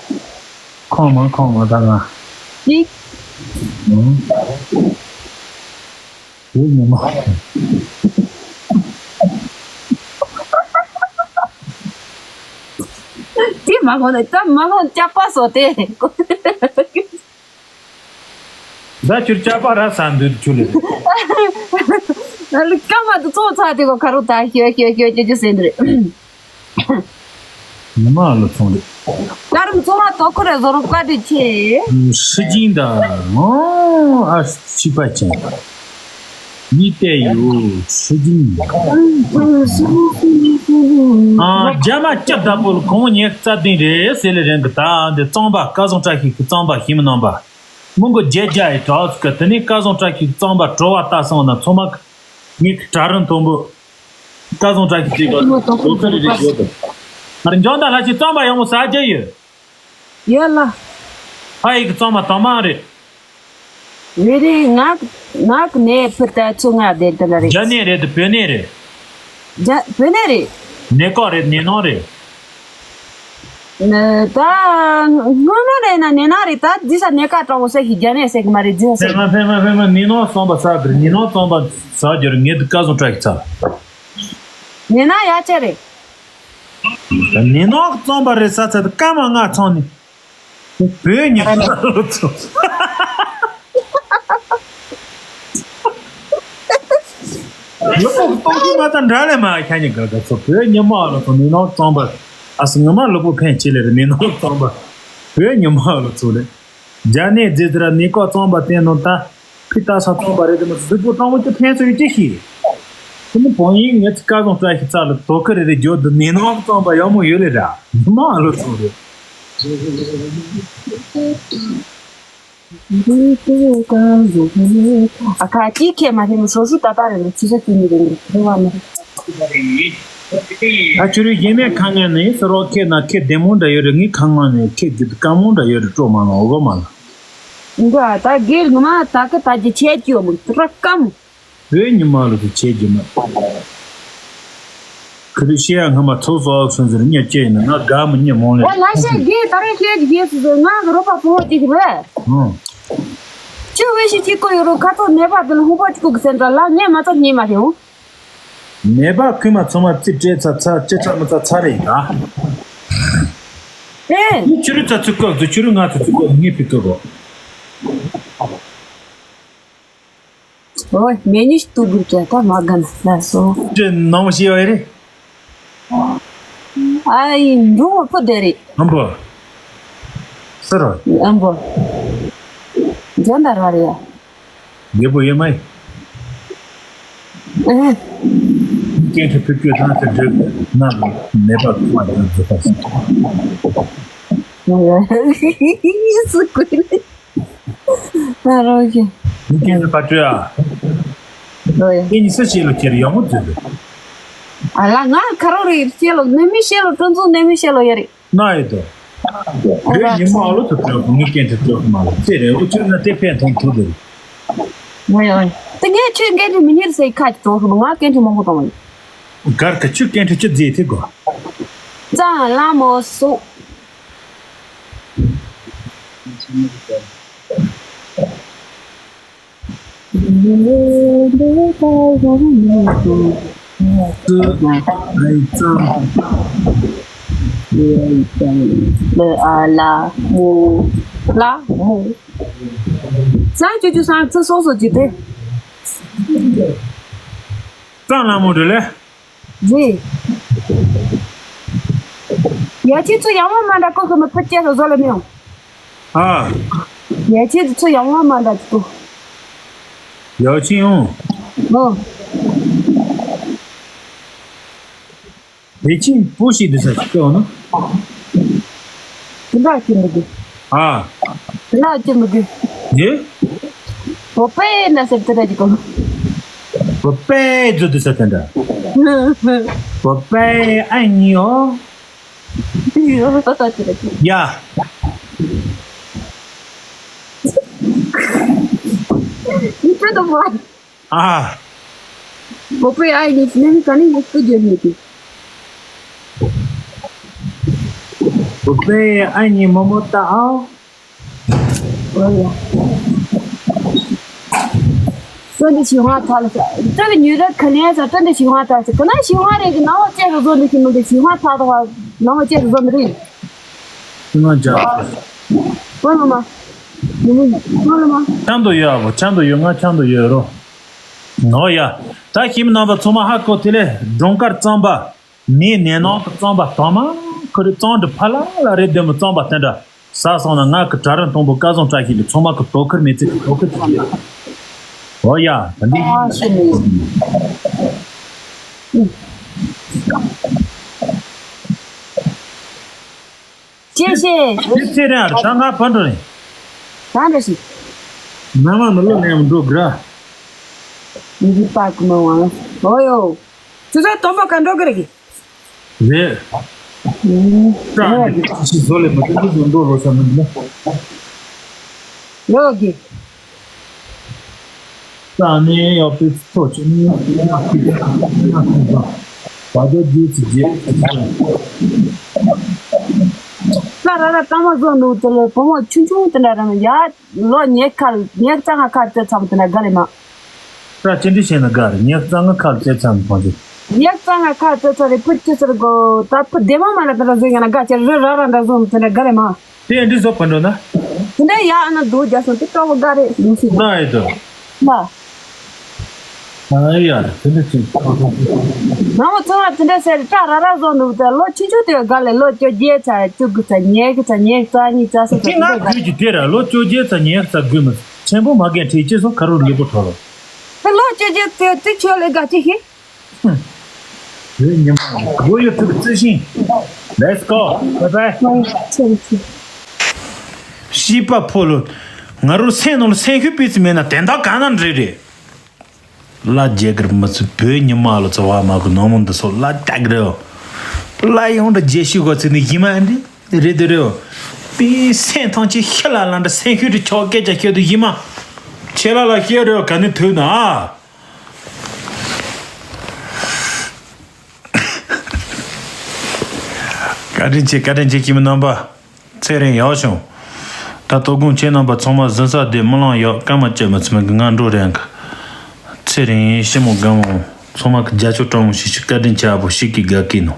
ཁང་མ་ཁང་མ་ད་ང་། གཅིག་ཨང་། དེ་ཉི་མ། དེ་མ་ཧོ་ནས་ད་མ་ཧོ་ལྕགས་པ་བཟོ་དེ། ད་ཁྱོད་ལྕགས་པ་ར་ས་འདུག་ཁྱོད་ལ། སྐར་མ་དུ་ཚོགས་ཚ་དེ་གོ་ཁ་རུ་ད་ཤོད་ཤོད་ཤོད་ཅེ་ཅེ་ཟེར་འདི་རེད། ཉི་མ་ལོ་ཚོང་རེད། ཀ་རམ་ཚོང་བ་དོ་ཁུ་རེ་བཟོ་རུ་བཀའ་དྲིན་ཆེ། ཧྲི་ཅིང་ད། ཨོ་ཨ་ཤི་པ་ཅན། མི་ཏེ་ཡུ་ཧྲི་ཅིང་ད། ཨ་རྒྱ་མ་སྐྱབས་བདག་པོ་ལ་གོང་ཉེར་རྩ་བདུན་རེད་ཟེར་ལེ་རེན་གི་ད་འདི་གཙང་པ་བཀའ་བཟང་བཀྲ་ཤིས་ཀྱི་གཙང་པ་ཞིག་མི་གནང་པ། མོང་གི་རྒྱལ་རྒྱ་ཡི་གྲགས་ཀྱི་དེ་ནས་བཀའ་བཟང་བཀྲ་ཤིས་ཀྱི་གཙང་པ་བྲོ་བ་ལྟ་སོང་ན་ཚོ་མ་ངེད་ཀྱི་གྲྭ་རིན་མཐོན་པོ། བཀའ་བཟང་བཀྲ་ཤིས་ཀྱི་ལོ་ཚོད་རེ་རེ་བརྗོད་དོ། ཨ་རེ་འཇོན་དང་ལྷ་ཆེ་གཙང་པ་ཡག་མོ་ཟ་རྒྱུ་ཡོད། ཡོད་ལ། ཕ་ཡིག་གི་གཙང་མ་དང་མ་རེད། རེད་རེད། ང་ང་གི་ནས་ཕུ་ད་ཚོ་ང་བསྡད་དེ་ལ་རེད། རྒྱ་ནས་རེད་དེ་བོད་ནས་རེད། རྒྱ་བོད་ནས་རེད། ནས་ཀོ་རེད་ནས་ནང་རེད། ནས་ད་སྔོན་མ་རེད་ན་ནས་ན་རེད། ད་འདི་ས་ནས་ཀ་དྲང་བོ་ས་ཞིག་རྒྱ་ནས་ཟེར་གི་མ་རེད། འདི་ས་ཕེ་ཟེར་མ་ཕེ་མ་ཕེ་མ་ནས་ནང་གཙང་པ་ཟ་གི་རེད། ནས་ནང་གཙང་པ་ཟ་རྒྱུ་རེད། ངས་འདི་བཀའ་བཟང་བཀྲ་ཤིས་ཚ། ནས་ན་ཡ་ཆེ་རེད། ད་ནི་ནོག་རྩོམ་པ་རེད་ས་ཚ་དུ་སྐར་མ་ལྔ་ཚང་ནི། བོད་ཉི་མ་ལོ་ཚོ། ལོ་ཕོགས་གཏོང་རྒྱུ་མ་ད་འདྲ་ལས་མ་ཁྱ་ཉི་ག་ག་ཚོ་བོད་ཉི་མ་ལོ་ཚོ་ནི་ནོག་རྩོམ་པ། ཨ་སི་ངོ་མ་ལོ་ཕོགས་ཕན་ཆེ་ལེ་རེད་ནི་ནོག་རྩོམ་པ། བོད་ཉི་མ་ལོ་ཚོ་རེད། རྒྱ་ནས་རྗེས་ཟེར་ནི་ཀོ་རྩོམ་པ་བསྟན་ནོ་ད། ཕི་ཏ་ས་རྩོམ་པ་རེད་དེ་མ་གཟུགས་པོ་སྤྲང་མོ་ཅི་ཕན་ཚུན་ཅི་ཤེས། དེ་ནི་བོང་ཡིག་ངེད་ཀ་ཟོང་བཀྲ་ཤིས་ཚ་ལ་དོ་ཁུ་རེ་རེ་རྒྱོ་དུ་ནི་ནོག་རྩོམ་པ་ཡག་མོ་ཡོད་ལེ་ར། ཉི་མ་ཨ་ལོ་ཚོ་རེད། ཨ་ཁ་ཅི་ཁེ་མ་ཧེ་མ་སོ་སོ་ཏ་ཏ་རེ་ལ་ཆི་ས་ཅི་ནི་རེ་ནི་རེ་བ་མ་རེད། ད་ཁྱོད་རེ་ཡེ་མེད་ཁ་ངན་ནི་སོ་རོ་ཁེ་ན་ཁེ་བདེ་མོ་འདྲ་ཡོད་རེད། ངི་ཁ་ངན་ནི་ཁེ་གི་དཀའ་མོ་འདྲ་ཡོད་རེད། སྤྲོ་མ་ལ་འོ་གོ་མ་ལ། འདི་ད་སྒེར་ངོ་མ་ད་ཀི་ད་ཀི་ཆད་ཀྱི་ཡོད་མོད་ར་ཀམ། བོད་ཉི་མ་ལོ་དུ་ཆད་ཀྱི་མ། ཁི་ལི་ཤི་ཡ་སྔ་མ་ཚོགས་གཙོ་ཨོག་སོན་ཟེར་ཉེ་ཅེ་ཡིན་ན་ང་དགའ་མི་ཉེ་མོང་ལེ། ཨོ་ལ་ཤ་སྒེར་ད་རེ་ཤེད་ཀྱི་སྒེར་སུ་ཟེར་ང་གི་རོགས་པ་ཕོ་བོ་གཅིག་རེད། ཨང་། ཆུ་བེ་ཤི་གཅིག་ཀོ་ཡོད་རོ་ཁ་ཚོ་ནེ་པ་དེ་ལ་ཧུང་པ་གཅིག་ཀོ་གི་སེམས་ད་ལ་ངས་མ་ཚ་ཉེ་མ་རེད་འོང་། ནད་པ་ཁུལ་མ་ཚང་མ་རྩིས་སྤྲད་ཚ་ཚ་ཅི་ཚ་མི་ཚ་ཚ་རེད་ད། ཨེ། ནི་ཆུ་རུ་ཚ་ཚུགས་སྐབས་སུ་ཆུ་རུ་ང་ཚ་ཚུགས་སྐབས་ངས་ཕི་སྐབས་རོ། ཨོ་མེ་ཉི་ཤི་ཏུ་གུར་ཅ་ད་མ་གན་ལ་སོ། ཅི་ནང་ཤི་བ་རེད། ཨ་ཡིན་འབྲུ་བ་ཕུ་དེ་རེད། ཨམ་པོ། སི་རོ། ཨམ་པོ། འཇོན་ད་ར་རེད་ཡ། རྒྱལ་པོ་ཡོད་མ་ཡིན། ཨེ། སྐད་ཆ་ཕུད་སྐྱོད་དང་དེ་འདྲ་ན་མེད་པ་ཐུབ་པ་དང་འཛུགས་པ་ཞིག་སུ་ཀུན། ཨ་རོ་ཞེ། མི་སྐད་ཆ་ཕར་སྤྲོད་ཨ། རོ་ཡ། ཁྱེད་གཉིས་སུ་ཞིག་ལ་ཁྱེར་ཡག་མོ་མཛོད་དོ། ཨ་ལ་ང་ཁ་རོག་རེད་ཤེས་ལོ་ནི་མི་ཤེས་ལོ་ཀྲུང་ཙུང་ནི་མི་ཤེས་ལོ་ཡ་རེད། ན་ཡོད་དོ། ཨ་བོད་ལ་ཉི་མ་ཨ་ལོ་ཐུབ་ཐུབ་ངས་སྐད་ཐུབ་ཐུབ་མ་ལ་ཚེ་རེ་འུ་ཚོ་ན་དེ་ཕན་ཐོགས་ཐུབ་དེ་རེད། ང་ཡང་དེ་ངས་ཁྱོད་སྐད་ཐུབ་མི་ཉེར་ཟེར་ཁ་ཅིག་གྲོགས་ཤོག་ང་སྐད་ཐུབ་མང་པོ་གཏོང་བ་ཡིན། གར་ག་ཆུ་སྐད་ཐུབ་ཆུ་རྫས་ཐེ་གོ། ཙང་ལ་མོ་སོ། ལ་མོ། ལ་མོ། སང་ཅུ་ཅུ་སང་ཙི་སོ་སོ་ཅི་དེ། སང་ལ་མོ་འདྲ་ལེ། རེད། ཡ་ཁྱེད་ཚོ་ཡང་བ་མ་འདྲ་ཀོ་ཁ་མི་ཕུ་སྐྱེ་རུ་བཟོ་ལ་མི་ཡོང་། ཨ། ཡ་ཁྱེད་ཚོ་ཡང་བ་མ་འདྲ་ཀོ། ཡ་ཁྱེད་ཡོང་། ཨོ། དེ་ཁྱེད་པོ་ཞིག་འདི་ས་ཅིག་ཀོ་ན། དེ་འདྲ་ཁྱེད་མི་དགོས། ཨ། དེ་འདྲ་ཁྱེད་མི་དགོས། ཡེ། བོད་པའི་ན་སེར་དེ་འདྲ་ཅིག་གོ། བོད་པའི་རྫུ་དེ་ས་དེ་འདྲ། བོད་པའི་ཨ་ནི་ཨོ། ཡ། ཨ། བོད་པའི་ཨ་ནི་ནི་ག་ནས་ཡོད་ཀི་རྒྱུ་ནི་དེ། བོད་པའི་ཨ་ནི་མོ་མོ་ད་ཨ། ཀྲོན་ཏེ་ཞི་ཧང་ཐག་ལ་ས། ཀྲོན་ཏེ་ཉུལ་ར་ཁ་ལན་ས་ཀྲོན་ཏེ་ཞི་ཧང་ཐག་ལ་ས། ཀ་ན་ཞི་ཧང་རེད་གི་ནང་བ་ཅེ་གི་བཟོ་འདི་ཞི་མི་འདི་ཞི་ཧང་ཐག་ཐག་བ་ནང་བ་ཅེ་གི་བཟོ་འདི་རེད། ང་ཅག་བོ་ལ་མ། ཉི་མ་བོ་ལ་མ། ཆང་དུ་ཡོད་ཨ་བོ་ཆང་དུ་ཡོད་ང་ཆང་དུ་ཡོད་རོ། ནོ་ཡ། ད་ཁྱིམ་རྣམ་པ་ཚང་མ་ཧ་གོ་དེ་ལས་སྒྲོང་དཀར་གཙང་པ། མིའི་ནད་ནང་དུ་གཙང་པ་དྭངས་མ་ཁུ་རི་གཙང་དུ་ཕ་ལ་ལ་རེ་ལྡན་པ་གཙང་པ་དེ་འདྲ། ཟ་སོང་ན་ང་གི་གྲ་རིན་མཐོང་པོ་སྐལ་བཟང་བཀྲ་ཤིས་ལ་ཚང་མ་གི་དོ་ཁུར་མི་ཚེ་གི་དོ་ཁུར་གྱི་རྒྱུ། ཨོ་ཡ་ད་འདི་ཨ་ཤི་ནི། ཅེས་ཤེས། འདི་ཚེ་རིང་ཨར་ད་ང་ཕ་འགྲོ་ནས། ད་འདྲ་ཞིག་ནང་མ་མི་ལོ་ནས་མི་འགྲོ་གི་ར། མི་འདི་པ་ཀུ་མ་ཝང་ཨོ་ཡོ། ཅུ་ཚོད་སྟོན་པ་ག་འགྲོ་གི་རེད་གི། རེད། ཨུམ། ཀྲང་ནི་ཅི་ཞིག་བཟོ་ལས་མ་ཐུབ་ཀི་བཟོ་འགྲོ་རོ་ས་མི་འདུག་ལོ་གི། ཀྲང་ནི་ཡོ་པི་ཚོ་ཅི་ནི་ཡ་ཁི་ཡ་ཁི་བ་བ་ཇོ་ཇི་ཙི་ཇི། ས་ར་ར་གཙང་མ་བཟོ་འདུག་དེ་ལས་བུ་མོ་ཆུང་ཆུང་དེ་འདྲ་ར་ཡ། ལོ་ཉེར་ཁ་ཉེར་རྩ་ལྔ་ཁ་བཙལ་ཚར་བ་དེ་འདྲ་དགའ་རེད་མ། ས་ཅི་འདྲི་བྱས་ན་དགའ་རེད་ཉེར་རྩ་ལྔ་ཁ་བཙལ་ཚར་བ་དེ། ཉེར་རྩ་ལྔ་ཁ་བཙལ་ཚར་རེད་ཕུ་ཅི་ཟེར་གོ་ད་ཕུ་བདེ་མ་མ་ལ་དེ་འདྲ་བཟོས་ཡོང་ན་དགའ་ཅེ་རི་ར་ར་འདྲ་བཟོ་དེ་འདྲ་དགའ་རེད་མ། དེ་འདྲི་བཟོ་བ་འགྲོ་ན། དེ་འདྲ་ཡ་ཨ་ན་འདུག་རྒྱ་སོང་དེ་སྤྲོ་བོ་དགའ་རེད་ཡིན་ཤི། ན་ཡི་དོ། ལ། ཨ་ཡ་དེ་འདྲ་ཅིག་ནང་ཚང་མ་དེ་འདྲ་ཟེར་ཏྲ་ར་ར་བཟོ་འདུག་ད་ལོ་ཆུང་ཆུང་དེ་དགའ་ལས་ལོ་བཅོ་བརྒྱད་ཚ་བཅུ་དགུ་ཚ་ཉེར་དགུ་ཚ་ཉེར་རྩ་གཉིས་རྩ་གསུམ་ཚ་དེ་ང་དགོས་ཀྱི་དེ་ར་ལོ་བཅོ་བརྒྱད་ཚ་ཉེར་ཚ་དགོས་མི་ཆེན་པོ་མ་རྒན་ཁྲིད་ཅེས་སོ་ཁ་རུ་ལུས་པོ་ཁྲོ་ལོ། ད་ལོ་བཅོ་བརྒྱད་ཚ་དེ་ཆོས་ལས་དགའ་ཅི་ཤི། བོད་ཉི་མ་བོད་ཡུལ་དུ་བརྩི་ཞིང་། Let's go. Bye bye. ཤི་པ་ཕོ་ལོ། ང་རོ་སེམས་ནང་ལ་སེམས་ཤུགས་སྤུས་ཙམ་མེད་ན་དན་རྟགས་གང་ན་འདྲི་རེད། ལ་རྒྱལ་གར་མི་ཚུ་བོད་ཉི་མ་ལ་ཚོ་བ་མ་གི་ནོ་མོ་འདི་ཚོ་ལ་རྒྱག་རེད། ལ་ཡོང་འདྲ་རྒྱལ་ཤུགས་གོ་ཚིག་ནི་ཡི་མ་འདི་རེད་དེ་རེད། པི་སེམས་ཐང་ཆེ་ཤི་ལ་ལ་འདྲ་སེམས་ཤུགས་འདྲ་ཆོག་སྐད་ཆ་ཤོད་དུ་ཡི་མ། ཆེ་ལ་ལ་ཤེས་རེད་ག་ནི་ཐུག་ན་ཨ། བཀའ་དྲིན་ཆེ་བཀའ་དྲིན་ཆེ་ཁྱིམ་རྣམ་པ། ཚེ་རིང་ཡག་བྱུང་། ད་དོ་དགོང་ཁྱེད་རྣམ་པ་ཚང་མ་གཟིམ་ས་དེ་རྨི་ལམ་ཡག་སྐར་མ་བཅད་མ་ཚིམ་གི་ང་འགྲོ་རན་གི། ཚེ་རིང་ཞི་མོ་དགའ་མོ། ཚང་མ་གི་རྒྱ་ཆོ་སྤྲང་མོ་ཞིག་ཞིག་བཀའ་དྲིན་ཆེ་ཨ་བོ་ཞིག་གི་དགའ་སྐྱིད་ནོ།